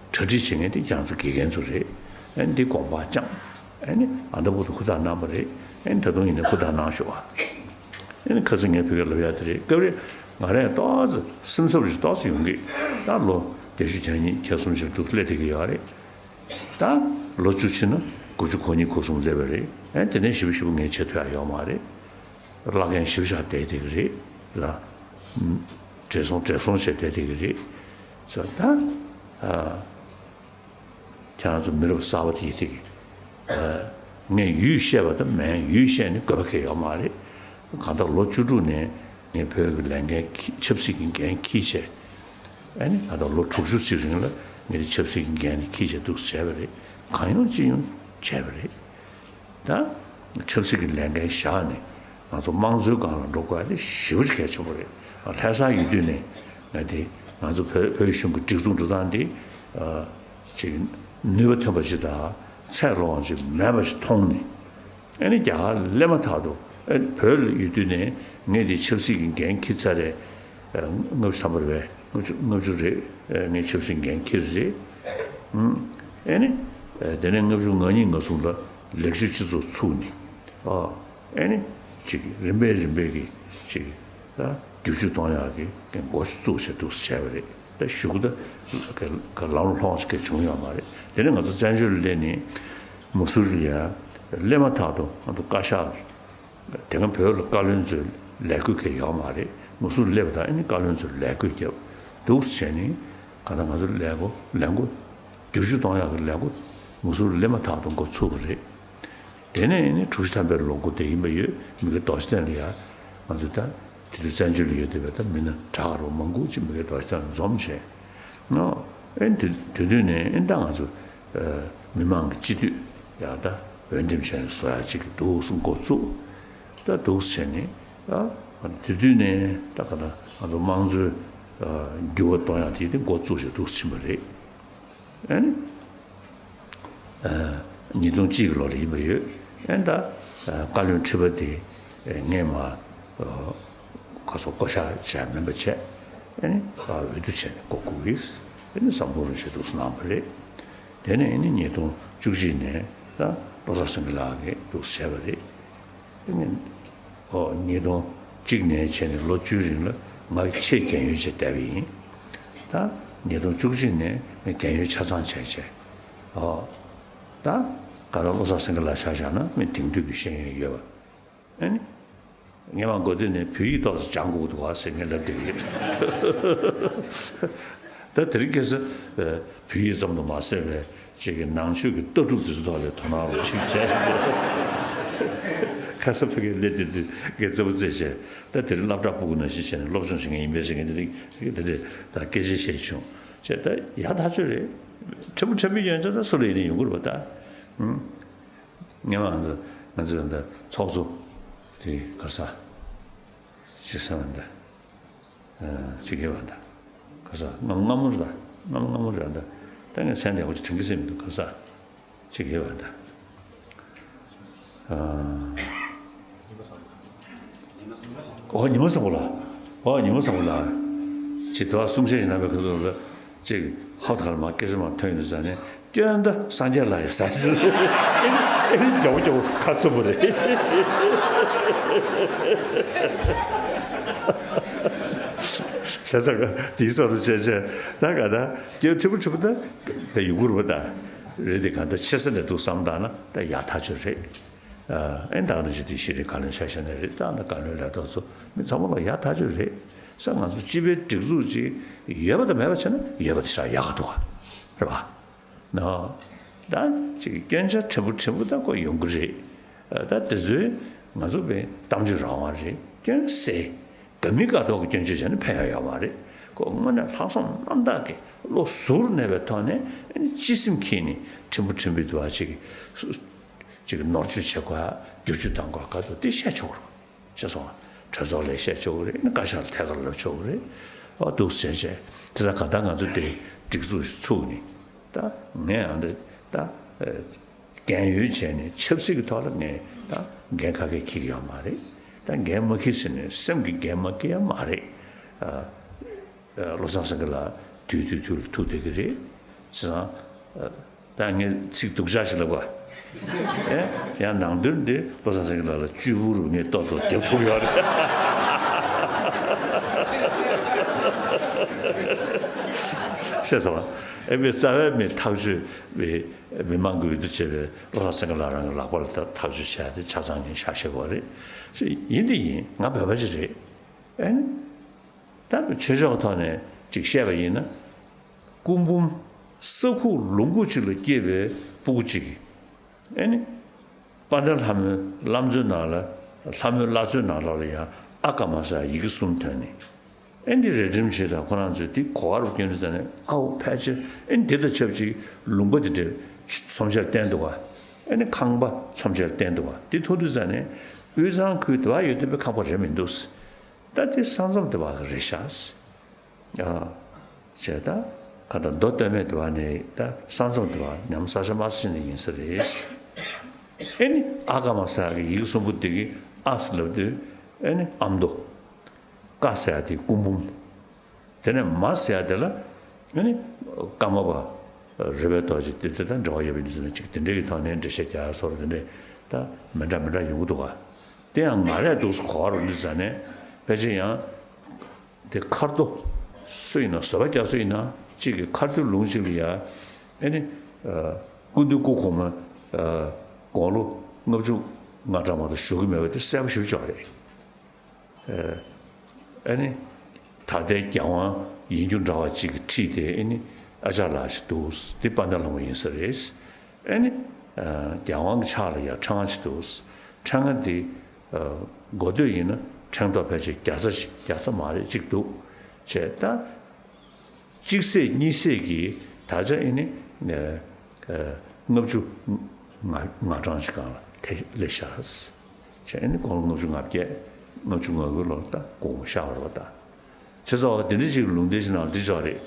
གྲ་སྒྲིག་བྱེད་མཁན་དེ་ཁྱེད་རང་ཚོ་དགེ་རྒན་ཚོ་རེད། ཨ་ནི་འདི་དགོངས་པ་བཅངས། ཨ་ནི་ཨ་ད་བར་དུ་ཧུར་ཐག་གནང་བ་རེད། ཨ་ནི་ད་དུང་ཡིན་ན་ཧུར་ཐག་གནང་ཤོག་ཨ། ཨ་ནི་ཁ་སང་ངས་བོད་སྐད་ལབ་ཡག་དེ་རེད། སྐབས་རེ་ང་རང་ཏོག་ཙམ་སེམས་འཚབ་རེ་ཏོག་ཙམ་ཡོང་གི། ད་ལོ་བརྒྱད་ཅུ་གྱ་གཉིས་གྱ་གསུམ་ཅིག་འདུག་སླེབས་བསྡད་ཀྱི་ཡོད་རེད། ད་ལོ་བཅུ་ཕྱིན་ན་དགུ་བཅུ་གོ་གཉིས་གོ་གསུམ་སླེབས་པ་རེད། ཨ་ནི་དེ་ནས་ཞེ་པོ་ཞེ་པོ་ངས་བྱེད་ཐུབ་ཡག་ཡོད་མ་རེད། བླ་རྒན་ཞེ་པོ་ཅིག་བསྡད་བསྡད་ཀྱི་རེད་ལ། བགྲེས་སོང་བགྲེས་སོང་བྱས་བསྡད་བསྡད་ཀྱི་རེད། ཟེར་ད། ཨ། ཁྱེད་རང་ཚོ་མི་རབས་གསར་པ་དེ་ཡིན་དེ་གི། ཨ། ངས་ཡུལ་བཤད་པ་དང་མིན་ཡུལ་བཤད་ནི་དགོས་པ་གང་ཡང་ཡོད་མ་རེད། གང་ལྟར་ལོ་བཅུ་དྲུག་ནས་ངས་བོད་ཀྱི་ལས་འགན་འཁྱེར་ཆབ་སྲིད་ཀྱི་འགན་འཁྱེར་བྱས། ཨ་ནི་གང་ལྟར་ལོ་དྲུག་ཅུ་ཞིག་རིང་ལ་ངས་དེ་ཆབ་སྲིད་ཀྱི་འགན་དེ་འཁྱེར་བྱས་འདུག་སེ་བྱས་པ་རེད། གང་ཡོང་ཅི་ཡོང་བྱས་པ་རེད། ད་ཆབ་སྲིད་ཀྱི་ལས་འགན་བཞག་ནས་ང་ཚོ་དམངས་གཙོའི་སྒང་ལ་འགྲོ་དགོས་ཡ་དེ་ཞེ་པོ་ཅིག་གལ་ཆེན་པོ་རེད། ལྷ་ས་ཡོད་དུས་ནས་ང་དེ་ང་ཚོ་བོད་བོད་གཞུང་གི་སྒྲིག་འཛུགས་འགྲོ་སྟངས་དེ་ཨ་ཅིག་ནུས་པ་ཐོན་པ་ཞིག་དང་ཚད་ལོངས་ཅིག་མེད་པ་ཞིག་མཐོང་ནས། ཨ་ནི་རྒྱ་གར་སླེབས་མ་ཐག་ཏུ་ཨ་བོད་ལ་ཡོད་དུས་ནས་ངས་དེ་ཆབ་སྲིད་ཀྱི་འགན་འཁྱེར་ཚར་རེད། ཨ་ལྔ་བཅུ་ཐམ་པ་རེད་པས། ལྔ་བཅུ་ལྔ་བཅུ་རེད། ཨ་ངས་ཆབ་སྲིད་འགན་འཁྱེར་རེད། ཨ་ནི་ཨ་དེ་ནས་ལྔ་བཅུ་ང་གཉིས་ང་གསུམ་ལ་ལེགས་བཅོས་སྤྱི་ཚོགས་ཚུགས་ནས། ཨ་ཨ་ནི་ཅིག་རིམ་པས་རིམ་པས་ཀྱི་ཅིག་ད་བསྒྱུར་བཅོས་གཏོང་ཡག་གི་འགོ་ཞིག་བཙུགས་བྱས་འདུག་སེ་བྱས་པ་རེད། ད་གཞུག་གུ་ད་ག་ལམ་ལྷོང་ཞིག་ག་བྱུང་ཡོད་མ་རེད། དེ་ནས་ང་ཚོ་བཙན་བྱོལ་ལ་སླེབས་ནས་མུ་སུ་རི་ལ་ཡ་སླེབས་མ་ཐག་ཏུ་ང་ཚོ་བཀའ་ཤག་གི་དེ་སྔ་བོད་ལ་བཀའ་བློན་ཚོའི་ལས་བགོས་གང་ཡང་ཡོད་མ་རེད། མུ་སུ་རི་སླེབས་པ་དང་ཨ་ནི་བཀའ་བློན་ཚོའི་ལས་བགོས་བརྒྱབ་འདུག་སེ་བྱས་ནས་གང་ལྟར་ང་ཚོ་ལས་འགོ་ལས་འགོ་བསྒྱུར་བཅོས་གཏོང་ཡག་གི་ལས་འགོ་མུ་སུ་རི་སླེབས་མ་ཐག་ཏུ་འགོ་ཚུགས་པ་རེད། དེ་ནས་ནི་དྲུག་ཅུ་ཐམ་པའི་ལོ་འགོ་དེ་ཡིན་པ་ཡོད། མི་དགེ་རྡོ་རྗེ་གདན་ལ་ཡ་ང་ཚོ་ད་དེ་དུས་བཙན་བྱོལ་ལ་ཡོད་བསྡད་པའི་ད་མི་སྣ་དྲག་རུ་མང་པོ་ཅིག་མི་དགེ་རྡོ་རྗེ་གདན་ལ་འཛོམས་བྱས་ནོ། ཨེ་དེ་དེ་དུས་ནས་ཨེ་ད་ང་ཚོ་ཨ་མི་མང་གི་སྤྱི་འཐུས་ཡ་ད་འོས་འདེམས་བྱས་ནས་བཟོ་ཡ་ཅིག་གི་འདུག་སེ་འགོ་བཙུགས། ད་འདུག་སེ་བྱས་ནས་ཨ་དེ་དུས་ནས་ད་ག་ད་ང་ཚོ་དམངས་གཙོའི་ཨ་འགྱུར་བ་གཏོང་ཡ་དེ་དེ་འགོ་བཙུགས་བྱས་འདུག་སེ་ཕྱིན་པ་རེད། ཨ་ནི། ཨ་ཉིས་སྟོང་གཅིག་གི་ལོ་ལ་ཡིན་པ་ཡོད། ཨ་ནི་ད་ཨ་བཀའ་བློན་ཁྲི་པ་དེ་ཨ་ངས་མ་ཨ་ཁ་སོ་བསྐོ་བཞག་བྱས་མིན་པ་བྱས། ཨ་ནི་ཨ་འོས་བསྡུ་བྱས་ནས་བསྐོ་བསྐོ་གིས། ཨ་ནི་བསམ་བློ་རུ་བྱས་འདུག་སེ་གནང་བ་རེད། དེ་ནས་ཨ་ནི་ཉིས་སྟོང་བཅུ་གཅིག་ནས་ད་བློ་བཟང་སེང་གེ་ལགས་ཀྱིས་འདུག་སེ་བྱས་པ་རེད། ཨོ་ཉིས་སྟོང་གཅིག་ནས་བྱས་ནས་ལོ་བཅུའི་རིང་ལ་ང་ཆེས་རྒན་ཡོལ་བྱས་བསྡད་པ་ཡིན། ད་ཉིས་སྟོང་བཅུ་གཅིག་ནས་ངས་རྒན་ཡོལ་ཆ་ཚང་བྱས་བྱས། ཨོ། ད་ག་རེ་བློ་བཟང་སེང་གེ་ལགས་ཆ་བཞག་ན་ངས་དེང་དུས་ཀྱི་ཤེས་ཡོན་ཡོད་པ། ཨ་ནི། ངས་མ་འགོ་དུས་ནས་བོད་ཡིག་ཏོག་ཙམ་སྦྱང་དགོས་འདུག་ག་ཟེར་ངས་ལབ་བསྡད་ཡོད། ད་དེ་རིང་ཁ་སང་བོད་ཡིག་ཙམ་དུ་མ་ཟད་པའི་ཅིག་གི་ནང་ཆོས་ཀྱི་ལྟ་གྲུབ་དེ་ཚོའི་ཐོག་ལ་དོ་སྣང་རོགས་ཅིག་བྱས། ཁ་སང་ཕ་གིར་སླེབས་དུས་དུས་ངས་རྩེད་པོ་རྩེས་བྱས། ད་དེ་རིང་སློབ་གྲྭ་སྤུ་གུ་ནང་བཞིན་བྱས་ནས་སློབ་སྦྱོང་བྱེད་མཁན་ཡིན་པས་ཟེར་མཁན་དེ་རིང་དེ་འདྲས་ད་སྐད་ཆ་བཤད་བྱུང་བྱས། ད་ཡག་ཐག་ཆོད་རེད། ཕྲན་བུ་ཕྲན་བུ་ཡོན་ཆབ་ད་སུ་ལ་ཡིན་ན་ཡོང་གི་རེད་པ་ད། ངས་མ་ང་ཚོ་ང་ཚོ་ད་ཚོགས་གཙོ་དེ་ག་ས་ཅི་ཟེར་བ་ད། ཅི་གེ་བ་ད། ག་ས་སྔ་སྔ་མོ་རེད་ད། སྔ་མོ་སྔ་མོ་རེད་ད། ད་ངས་མཚན་དེ་འོ་ཅི་དྲན་གི་སེམས་མི་འདུག་ག་ས། ཅི་གེ་བ་ད། ཨོ་ཉི་མ་བཟང་པོ་ལགས། ཨོ་ཉི་མ་བཟང་པོ་ལགས། ཅི་དོ་གསུང་བཤད་ཞིག་གནང་བའི་ཁ་ཐུག་ལ་ཅིག་ཧོབ་ཐག་ལ་མ་སྐད་ཆ་མ་ཐོན་ཡོང་དུས་ཙང་ནས། སྐྱོན་ད་སངས་རྒྱས་ལ་ཡི་ཟ་ཟེར། ཨེ་ནི་རྒྱ་བོ་རྒྱ་བོ་ཁ་རྩུབ་པོ་རེད། བྱས་ཙང་དེའི་བསམ་བློ་བྱས་བྱས་ད་ག་ད་སྐྱོན་ཕྲན་བུ་ཕྲན་བུ་ད་ད་ཡོང་གི་རེད་པ། ད་རེད་དེ་གང་ད་ཆེ་ས་ནས་འདུག་བསམ་བཏང་ན་ད་ཡག་ཐག་ཆོད་རེད། ཨེ་ད་ག་ད་ཅི་དེ་ཤེས་རིག་བཀའ་བློན་ཆ་བཞག་ན་རེད། ད་ད་བཀའ་བློན་ལས་ཐོག་ཚོ་མི་ཚང་མ་ལ་ཡག་ཐག་ཆོད་རེད། ས་ང་ཚོ་སྤྱི་པའི་སྒྲིག་འཛུགས་ཅིག་ཡོད་པ་དང་མེད་པ་བྱས་ན་ཡོད་པ་དེ་ཤ་ཡག་ག་འདུག་ག་རེད་པ། ནོ། ད་ཅིག་སྐྱོན་ཆ་ཕྲན་བུ་ཕྲན་བུ་ད་ཁོ་ཡོང་གི་རེད། ད་དེ་ཚོའི་ང་ཚོ་བའི་གཏམ་བརྗོད་རང་དབང་རེད། སྐྱོན་སེ། ག་མི་དགའ་ཐོག་གི་སྐྱོན་བརྗོད་བྱས་ན་ཕན་ཡོན་ཡོད་མ་རེད། ཁོ་དངོས་གནས་ལྷག་བསམ་རྣམ་དག་གིས་བློ་གཟུར་གནས་པའི་ཐོག་ནས་སྤྱི་སེམས་འཁྱེར་ནས་ཕྲན་བུ་ཕྲན་བུའི་དུ་བ་ཅིག་ཅིག་ནོར་བཅོས་བྱེད་དགོས་ཡ་བསྒྱུར་བཅོས་གཏང་དགོས་ཡ་ག་ཐོག་དེ་བཤད་ཆོག་རེད། ཤེས་སོང་ང་། གྲོས་ཚོགས་ལ་བཤད་ཆོག་གི་རེད། བཀའ་ཤག་ལ་ཐད་ཀར་ལབ་ཆོག་གི་རེད། ཨ་འདུག་སེ་བྱས་བྱས་དེ་ལ་ག་ད་ང་ཚོ་དེ་སྒྲིག་འཛུགས་ཤིག་ཚུགས་ནས་ ད་ངས་ཨ་འདི་ད་རྒན་ཡོལ་བྱས་ནས་ཆབ་སྲིད་ཀྱི་ཐོག་ལ་ངས་ད་འགན་ཁ་ཁེ་འཁྱེར་གྱི་ཡོད་མ་རེད། ད་འགན་མ་འཁྱེར་ཟེར་ནས་སེམས་ཀྱི་འགན་མ་འཁྱེར་ཡ་མ་རེད། ཨ། བློ་བཟང་སེང་གེ་ལགས་དུས་དུས་དུས་ལ་ཐུག་བསྡད་ཀྱི་རེད། བྱས་ཙང་། ད་ངས་ཚིག་སྡུག་ཅག་ཞིག་ལབ་པ། ཨེ། ཡང་ནང་དོན་འདི་བློ་བཟང་སེང་གེ་ལགས་ལ་གཅིག་པུ་རུ་ངས་ཏོག་ཏོག་རྒྱབ་ཐུབ་ཡོད་རེད། ཤེས་སོང་ང་། ཨེ་མི་རྩ་བའི་མི་ཐག་གཅོད་པའི་མི་མང་གི་འོས་བསྡུ་བྱས་པའི་བློ་བཟང་སེང་གེ་ལགས་རང་གི་ལག་པ་ལ་ད་ཐག་གཅོད་བྱས་ཏེ་ཆ་ཚང་ངས་ཤག་བཤད་པ་རེད། ཡིན་དེ་ཡིན། ང་བོད་པ་ཅིག་རེད། ཨེ་ནི། ད་ཆོས་ཕྱོགས་ཐོག་ནས་ཅིག་བཤད་པ་ཡིན་ན། སྐུ་འབུམ་ས་ཁུག་ལུང་ཁུག་ཅིག་ལ་སྐྱེས་པའི་སྤུ་གུ་གཅིག་གིས། ཨེ་ནི། དཔལ་ལྡན་ལྷ་མོའི་བླ་མཛོད་ནང་ལ། ལྷ་མོའི་བླ་མཛོད་ནང་ལོགས་ལ་ཡང་ཨ་ཀ་མ་ས་ཡི་གེ་གསུམ་ཐོན་ནས། ཨེ་འདི་རས་ཁྲིམས་ཆེ་དང་ཁོ་རང་ཚོས་འདི་གོ་བ་རུ་སྐྱོན་དུས་ཙ་ནས་ཨའོ་ཕལ་ཆེར་ཨེ་འདི་དང་ཆབས་ཅིག་ལུང་པ་འདི་འདྲའི་ཚོམས་ཆེར་བསྟན་འདུག་ག་ཨེ་ནི་ཁང་པ་ཚོམས་ཆེར་བསྟན་འདུག་ག་འདི་མཐོང་དུས་ཙ་ནས་དབུས་གཙང་ཁུལ་དེ་བ་ཡོད་བསྡད་པའི་ཁང་པ་རེད་མི་འདུག་ད་དེ་ས་མཚམས་དེ་བ་གི་རེད་ཤག་ཨ། བྱས་ད་ག་ད་མདོ་སྟོད་སྨད་དེ་བ་ནས་ད་ས་མཚམས་དེ་བ་ཉམས་ས་ཆ་དམའ་ས་ཞིག་ནས་ཡིན་ས་རེད། ཨེ་ནི་ཨ་ཀ་མ་ས་གི་ཡིག་གསུམ་པོ་དེ་གི་ཨ་ཟེར་ལབ་དུས་ཨེ་ནི་ཨ་མདོ། ཀ་ཟེར་ཡ་དེ་སྐུ་འབུམ། དེ་ནས་མ་ཟེར་ཡ་དེ་ལ་ཨེ་ནི་ཀརྨ་པ་རོལ་པའི་རྡོ་རྗེ་དེ་དེ་དང་འབྲེལ་བ་ཡོད་པའི་ནུས་ཚོད་ནས་ཅིག་དེ་འདྲའི་གི་ཐོག་ནས་འགྲེལ་བཤད་རྒྱག་ཡ་སོགས་དེ་འདྲས་ད་མི་འདྲ་མི་འདྲ་ཡོང་གི་འདུག་ག་དེ་ཡང་ང་རས་འདུག་སེ་གོ་བ་རུ་འདི་ཟ་ནས་ཕལ་ཆེར་ཡང་། དེ་མཁར་རྡོ་སུ་ཡིན་ན་བཟོ་པ་རྒྱག་སུ་ཡིན་ན་གཅིག་གི་མཁར་རྡོའི་ལུང་གཅིག་ལ་ཡ། ཨེ་ནི། སྐུ་མདུན་སྐུ་གོང་མ། དགུང་ལོ་ལྔ་བཅུ་ང་གྲངས་མ་གཏོགས་བཞུགས་ཀྱི་མེད་པ་དེ་གསལ་པོ་ཞེ་པོ་ཅིག་རེད། ཨེ་ནི། ད་ལྟའི་རྒྱལ་དབང་ཡིན་རྒྱུ་འདྲ་བ་གཅིག་གི་ཁྲིད་དེ་ཨེ་ནི་ཨ་ཅག་ལགས་ཤིག་འདུག་འདི་དཔལ་ལྡན་ལྷ་མོ་ཡིན་ས་རེད། ཨེ་ནི། རྒྱལ་དབང་གི་ཕྱག་ལ་ཡ་ཕྲེང་བ་ཅིག་འདུག་ཕྲེང་བ་འདི། གོ་ཐོས་ཡིན་ན་ཕྲེང་རྡོག་ཕལ་ཆེར་བརྒྱ་རྩ་ཞིག་བརྒྱ་རྩ་མ་རེད་གཅིག་འདུག་བྱས་ད། གཅིག་ཟེར་གཉིས་ཟེར་གྱིས་ད་ཆ་ཨེ་ནི། ལྔ་བཅུ་ང་ང་གྲངས་ཤིག་སྒང་ལ་དེ་སླེབས་ཤག་བྱས་ཨེ་ནི་དགུང་ལོ་ལྔ་བཅུ་ང་བརྒྱད་ལྔ་བཅུ་ང་དགུ་ལོར་ད་དགུང་ལོ་ཤར་བ་རེད་པ་ད། བྱས་ཙང་འདི་འདྲ་ཞིག་ལུང་བསྟན་ཞིག་ནང་འདི་ཅོག་རེད།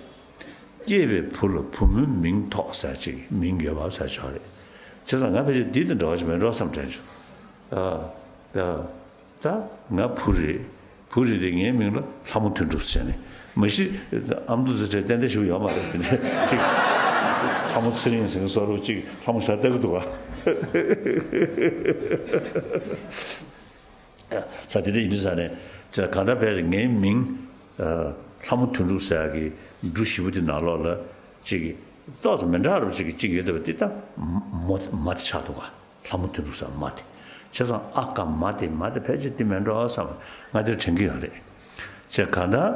སྐྱེས་པའི་བུ་ལ་བུ་མོའི་མིང་ཐོགས་ཟེར་ཅིག་མིང་ཡོད་པ་ཟེར་ཅོག་རེད། བྱས་ཙང་ང་ཕལ་ཆེར་འདི་དང་འདྲ་བ་ཞིག་མེད་འགྲོ་བསམ་དྲན་བྱུང་། ཨ། ད་ད་ང་བུ་རེད། བུ་རེད་དེ་ངའི་མིང་ལ་ལྷ་མོ་དོན་གྲུབ་ཟེར་ནས་མ་གཞི་ཨ་མདོ་རྩེ་ཁྲའི་ཏན་ཏན་ཞིག་ཡོད་མ་རེད་དེ་ནས་ཅིག་ལྷ་མོ་ཚེ་རིང་ཟེར་མཁན་བཟོ་འདྲ་ཅིག་ལྷ་མོ་ཞེ་དྲག་ལྟ་གི་འདུག་ག་ས་དེ་འདྲ་ཡིན་དུས་ས་ནས་ཅེས་གང་ལྟར་བས་ངའི་མིང་ལྷ་མོ་དོན་གྲུབ་ཟེར་ཡག་གི་འབྲུ་བཞི་པོ་དེ་ནང་ལོགས་ལ་ཅིག་ཏོག་ཙམ་མི་འདྲ་བ་ཅིག་ཅིག་ཡོད་བསྡད་པ་དེ་ད་མ་མ་དེ་ཆགས་འདུག་ག་ལྷ་མོ་དོན་གྲུབ་ཟེར་མ་དེ་བྱས་ཙང་ཨ་ཀ་མ་དེ་མ་དེ་ཕལ་ཆེར་དེ་མིན་འགྲོ་བསམ་ང་དེར་དྲན་གྱི་ཡོད་རེད། ཅེས་གང་ལྟར་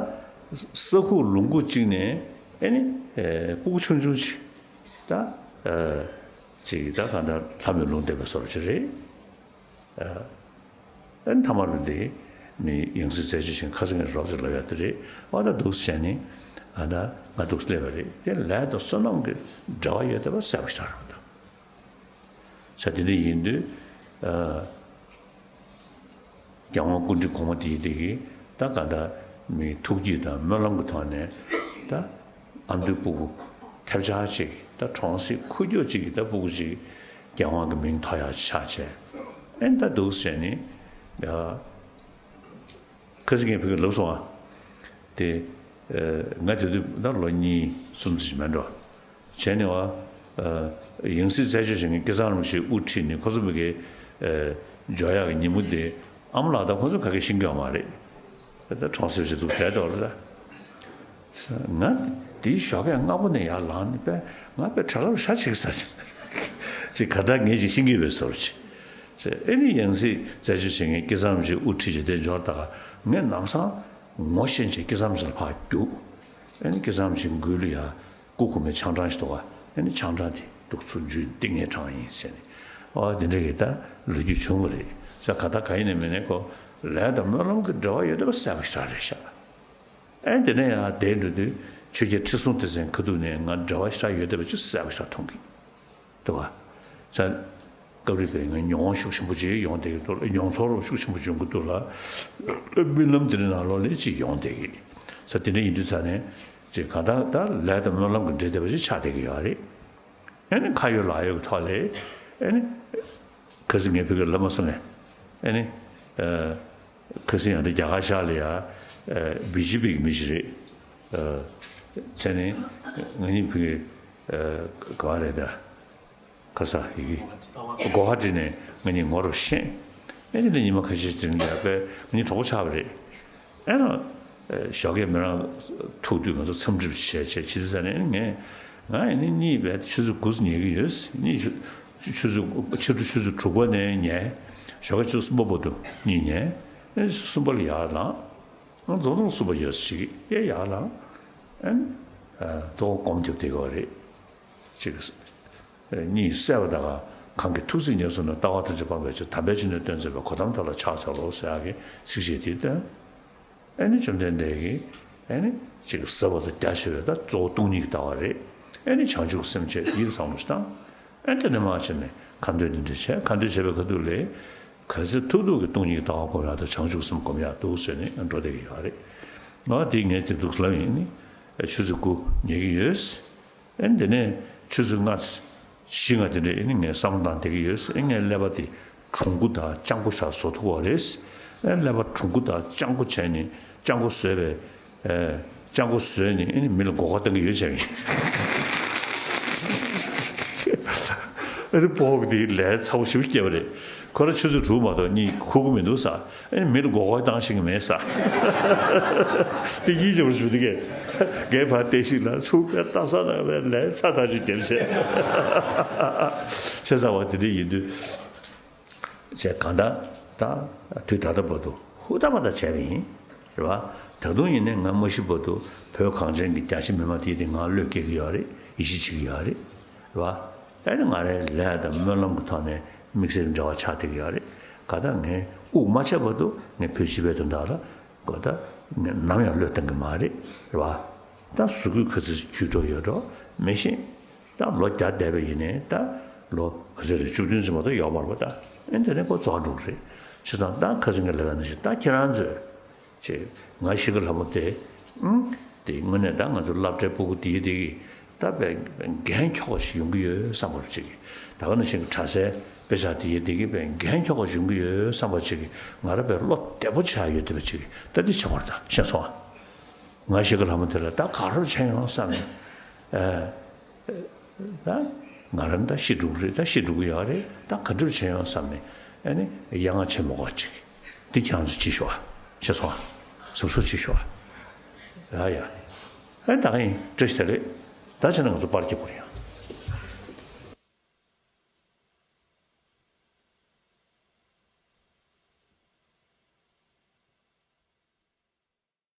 ས་ཁུག་ལུང་ཁུག་ཅིག་ནས་ཨེ་ནི་སྤུ་གུ་ཆུང་ཆུང་ཅིག་ད་ཅིག་ད་གང་ལྟར་ལྷ་མོའི་ལུང་བསྟན་པའི་བཟོ་འདྲ་ཅིག་རེད། ཨ་ནི་ཐ་མར་འདི་མི་ཡང་སྲིད་རྩད་གཅོད་བྱེད་མཁན་ཁ་སང་ངས་རོབ་ཅིག་ལབ་ཡག་དེ་རེད། ཨ་ད་འདུག་སེ་བྱས་ནས་ཨ་ད་ང་འདུག་སེ་སླེབས་པ་རེད། དེ་ལས་དང་བསོད་ནམས་ཀྱི་འབྲེལ་བ་ཡོད་བསྡད་པ་གསལ་པོ་ཞིག་རེད་པ་ད། ས་དེ་འདྲ་ཡིན་དུས་ཨ། རྒྱལ་དབང་སྐུ་ཕྲེང་གོང་མ་དེ་ཡིན་དེ་གིས་ད་ག་ད་མི་ཐུགས་བསྐྱེད་དང་སྨོན་ལམ་གྱི་ཐོག་ནས་ད་ཨ་མདོའི་སྤུ་གུ་ཐབས་ཆག་ཅིག་ད་གྲོང་གསེབ་ཁུག་ཀྱོག་ཅིག་གི་ད་སྤུ་གུ་ཅིག་རྒྱལ་དབང་གི་མིང་ཐོགས་ཡག་ཆགས་བྱས་ཨེ་ད་འདུག་སེ་བྱས་ནས་ཡ། ཁ་སང་ངས་ཕ་གིར་ལབ་སོང་ཨ། དེ། ང་དེ་དུས་ད་ལོ་གཉིས་གསུམ་ཙམ་ཞིག་མེད་འགྲོ། བྱས་ནས་བ། ཡང་སྲིད་རྩད་གཅོད་བྱེད་མཁན་སྐལ་བཟང་རིན་པོ་ཆེས་དབུ་ཁྲིད་ནས་ཁོ་ཚོ་ཕ་གིར། འབྱོར་ཡག་གི་ཉིན་མོ་དེ་ཨ་མ་ལགས་དང་ཁོ་ཚོ་ག་གེ་ཤེས་ཀྱི་ཡོད་མ་རེད། ད་གྲོང་གསེབ་ཅིག་འདུག་བསྡད་འགྲོ་རེད་ད། ང་དེའི་ཞོགས་ཀས་སྔ་པོ་ནས་ཡར་ལངས་ནས་པས་ང་པས་གྲྭ་ལ་ཞག་ཅིག་ཟ་ཅིག་ག་ད་ངས་ཅིག་ཤེས་ཀྱི་ཡོད་པའི་བཟོ་འདྲ་ཅིག་ཨེ་ནི་ཡང་སྲིད་རྩད་གཅོད་བྱེད་མཁན་སྐལ་བཟང་རིན་པོ་ཆེ་དབུ་ཁྲིད་བྱས་དེ་འབྱོར་ད་ག་ངས་ལམ་སང་ངོ་ཤེས་བྱས་སྐལ་བཟང་རིན་པོ་ཆེ་ལ་ཕར་རྒྱུགས། ཨེ་ནི་སྐལ་བཟང་རིན་པོ་ཆེའི་མགུལ་ལ་ཡ་སྐུ་གོང་མའི་ཆང་གྲངས་ཤིག་འདུག་ག་ཨེ་ནི་ཆང་གྲངས་དེ་འདུག་ཚུར་འཇུས་ཏིང་ངེ་གྲངས་ཡིན་ཟེར་ནས་ཨོ་དེ་འདྲ་གི་ད་ལོ་རྒྱུས་བྱུང་བ་རེད་ཟེར། ག་ད་ག་ཡིན་ནའི་མིན་ནའི་ཁོ་ལས་དང་སྨོན་ལམ་གྱི་འབྲེལ་བ་ཡོད་བསྡད་པ་གསལ་པོ་ཞེ་དྲག་རེད་ཤག་ཨེ་དེ་ནས་ཡང་བསྡད་འགྲོ་དུས་ཆོས་རྒྱལ་ཁྲི་སྲོང་ལྡེ་བཙན་ཁ་ཐུག་ནས་ང་འབྲེལ་བ་ཞེ་དྲག་ཡོད་བསྡད་པ་ཅིག་གསལ་པོ་ཞེ་དྲག་མཐོང་གི་འདུག་ག་ས་སྐབས་རེ་བས་ང་མྱོང་བ་ཤུགས་ཆེན་པོ་ཅིག་ཡོང་བསྡད་ཀྱི་འདུག་ལ། མྱོང་ཚོར་ཤུགས་ཆེན་པོ་འབྱུང་གི་འདུག་ལ། རྨི་ལམ་དེ་འདྲ་ནང་ལོགས་ལ་ཅིག་ཡོང་བསྡད་ཀྱི་ས་དེ་འདྲ་ཡིན་དུས་ཙ་ནས་ཅིག་གང་ལྟར་ད་ལས་དང་སྨོན་ལམ་གྱི་འབྲེལ་བསྡད་པ་ཅིག་ཆགས་བསྡད་ཀྱི་ཡོད་རེད། ཨེ་ནི་ཁ་ཡོད་ལག་ཡོད་ཀྱི་ཐོག་ལས་ཨེ་ནི་ཁ་སང་ངས་བོད་སྐད་ལབ་མ་སོང་ངས། ཨེ་ནི་ཨ་ཁ་སང་ཡང་དེ་རྒྱ་གར་ཤག་ལ་ཡ་ཨ་བི་ཇེ་པི་གི་མི་ཞིག་རེད། ཨ་བྱས་ནས་ང་གཉིས་བོད་སྐད་ཨ་ག་བ་རེད་ད། ཁ་ས་ཡི་གེ་གོ་ཧ་ཏི་ནས་ང་གཉིས་ངོ་རུ་ཤེས། ཨེ་ནི་ཉི་མ་ཁ་ཤས་ཙམ་ཡར་པས་ང་གཉིས་གྲོགས་པོ་ཆགས་པ་རེད། ཨེ་ན་ཞོགས་ཀས་མི་རང་ཐུག་དུས་ང་ཚོ་འཚམས་འདྲི་བྱས་བྱས་བྱེད་དུས་ཙ་ནས་ངས་ང་ཨེ་ནི་གཉིས་པས་ཆུ་ཚོད་དགུ་ཙམ་ཉལ་གི་ཡོད། གཉིས་ཆུ་ཆུ་ཚོད་ཕྱི་དྲོ་ཆུ་ཚོད་དྲུག་པ་ནས་ཉལ། ཞོགས་ཀ་ཆུ་ཚོད་གསུམ་པ་བར་དུ་གཉིས་ཉལ། ཨེ་གསུམ་པ་ལ་ཡར་ལངས། ང་རྫོང་རྫོང་གསུམ་པ་ཡོད་ཅིག་ཡེ་ཡར་ལངས། ཨེ་ནི་གཙོ་བོ་སྒོམ་རྒྱབ་བསྡད་ཀྱི་ཡོད་རེད་ཅིག་གཉིད་སད་པ་དང་གང་གི་ཐུགས་སྲས་ཉེར་གསུམ་ན་ལྟ་བ་ཐམས་ཅད་སྤངས་པའི་ཕྱིར། དམ་པའི་ཆོས་ནི་སྟོན་མཛད་པའི། གོ་ཏམ་དེ་ལ་ཕྱག་འཚལ་ལོ་ཟེར་ཡག་གི་ཚིགས་བཅད་དེ་བཏོན། ཨེ་ནི་བཅོམ་ལྡན་འདས་ཀྱིས་ཨེ་ནི་ཅིག་ཟབ་པ་དང་རྒྱ་ཆེ་བའི་ད་གཙོ་བོ་སྟོང་ཉིད་ཀྱི་ལྟ་བ་རེད། ཨེ་ནི་བྱང་ཆུབ་སེམས་བསྐྱེད་ཡིད་བསམ་བློ་ཞིག་བཏང་། ཨེ་དེ་ནས་མར་བྱས་ནས་ཁ་འདོན་འདི་འདྲ་བྱས། ཁ་འདོན་བྱས་པའི་ཁ་ཐུག་ལས་ག་ཚོད་ཐུབ་ཐུབ་ཀྱི་སྟོང་ཉིད་ཀྱི་ལྟ་བ་སྒོམ་ཡག་འདུག་བྱང་ཆུབ་སེམས་སྒོམ་ཡག་འདུག་ཟེར་ནས་འགྲོ་བསྡད་ཀྱི་ཡོད་རེད། ང་དེ་ངས་དེ་འདུག་ལབ་ཡིན་ནི། ཆུ་ཚོད་དགུ་ཉལ་གྱི་ཡོད། ཨེ་འདི་ནས་ཆུ་ཚོད་ལྔ། བཞི་ལྔ་དེ་འདྲས་ཨེ་ནི་ངས་བསམ་བློ་བཏང་བསྡད་ཀྱི་ཡོད། ཨེ་ངའི་ཀླད་པ་དེ་གྲུང་པོ་དང་སྤྱང་པོ་ཆགས་བཟོ་ཐུབ་པ་རེད། ཨེ་ཀླད་པ་གྲུང་པོ་དང་སྤྱང་པོ་བྱས་ནས་སྤྱང་པོ་བཟོས་པའི་ཨེ་སྤྱང་པོ་བཟོས་ནས་ཨེ་ནི་མི་ལ་མགོ་སྐོར་གཏོང་གི་ཡོད་བྱས་ཡིན། ཨེ་ནི་སྤོ་བོ་དེ་ལས་ཚ་པོ་ཞེ་པོ་སྐྱེས་པ་རེད། ཁོ་རང་ཆུ་ཚོད་དྲུག་མ་གཏོགས་གཉིད་ཁུག་གི་མི་འདུག་ས། ཨེ་མི་ལ་མགོ་སྐོར་བཏང་ཤེས་ཀྱི་མེད་ས། དེ་གཉིས་བྱེད་པར་ཞུ་དུས་ཀས་ངའི་ཕར་བལྟས་ཤིག་ལ་ཚུགས་པའི་གཏམ་བཟང་ནང་བའི་ལས་ཚ་ཐག་ཆོད་རྒྱབ་བྱས། བྱས་ཙང་བ་དེ་འདྲ་ཡིན་དུས་བྱས་གང་ལྟར་ད་དུས་ད་ལྟ་བར་དུ་ཧུར་ཐག་མ་ཐག་བྱས་པ་ཡིན། རེད་བ། ད་དུང་ཡིན་ནའི་ང་མ་ཤི་བར་དུ་བོད་གངས་ཅན་གྱི་རྒྱ་ཆེ་མི་མང་དེ་དེ་ང་བློས་སྐྱེ་གི་ཡོད་རེད། ཡིད་ཆེས་བྱེད་ཀྱི་ཡོད་རེད། རེད་བ། ད་ནི་ང་རའི་ལས་དང་སྨོན་ལམ་གྱི་ཐོག་ནས་དམིགས་བསལ་འབྲེལ་བ་ཆགས་བསྡད་ཀྱི་ཡོད་རེད། ག་ད་ངས་དབུགས་མ་ཆད་བར་དུ་ངས་བོད་སྤྱི་པའི་དོན་དག་ལ་གོ་ད་ནམ་ཡང་བློས་གཏོང་གི་མ་རེད། རེད་བ། ད་གཟུགས་པོ་ག་ཚོད་ཅིག་འཁྱུད་འགྲོ་ཡོད་འགྲོ་མི་ཤེས། ད་ལོ་བརྒྱ་འདས་པ་ཡིན་ནའི་ད་ལོ་ག་ཚོད་རེད། བཅུ་བདུན་ཙམ་མ་གཏོགས་ཡོད་མ་རེད་པ། ད་ཨེ་འདི་ནས་ཁོ་རྫོགས་འགྲོ་གི་རེད། བྱས་ཙང་ད་ཁ་སང་གི་ལས་ཀ་ནང་བཞིན་ད་ཁྱེད་རང་ཚོས། ཅེས། ང་ཤི་ཁ་ལྷ་མོ་དེ། ཨང་། དེ་དངོས་གནས་ད་ང་ཚོ་སློབ་གྲྭའི་སྤུ་གུ་དེའི་དེ་གི་ད་དཔེ་འགན་འཁྱོག་པ་ཞིག་ཡོང་གི་ཡོད་བསམ་པ་ཅིག་གི། ད་ག་ནང་བཞིན་གྱི་གྲྭ་སའི་དཔེ་ཆ་དེའི་དེ་གི་དཔེ་འགན་འཁྱོག་པ་ཞིག་ཡོང་གི་ཡོད་བསམ་པ་ཅིག་གི། ང་རང་དཔེ་བློ་བདེ་པོ་ཆགས་ཡོད་བསྡད་པ་ཅིག་གི། ད་འདི་བྱེད་དགོས་རེད། ད་ཤེས་སོང་ཨ། ང་ཤི་ཁ་ལྷ་མོ་དེ་ལ་ད་ག་རེ་བྱས་ཡོང་བསམ་ནས། ཨ། ད་ང་རང་ད་ཤི་འགྲོ་གི་རེད། ད་ཤི་འགྲོ་གི་ཡོད་རེད། ད་ག་འདྲ་བྱས་ཡོང་བསམ་ནས་ཨ་ནི་ཡ་ང་བྱེད་མ་དགོས་པ་ཅིག་འདི་ཁྱེད་རང་ཚོ་ཅིག་ཤོག་ཨ། ཤེས་སོང་ཨ། གཟབ་གཟབ་ཅིག་ཤོག་ཨ། ཡ་ཡ། ཨ་ད་གིན་བཀྲ་ཤིས་བདེ་ལེགས། ད་བྱས་ན་ང་ཚོ་པར་རྒྱག་དགོས་རེད་ཡང་།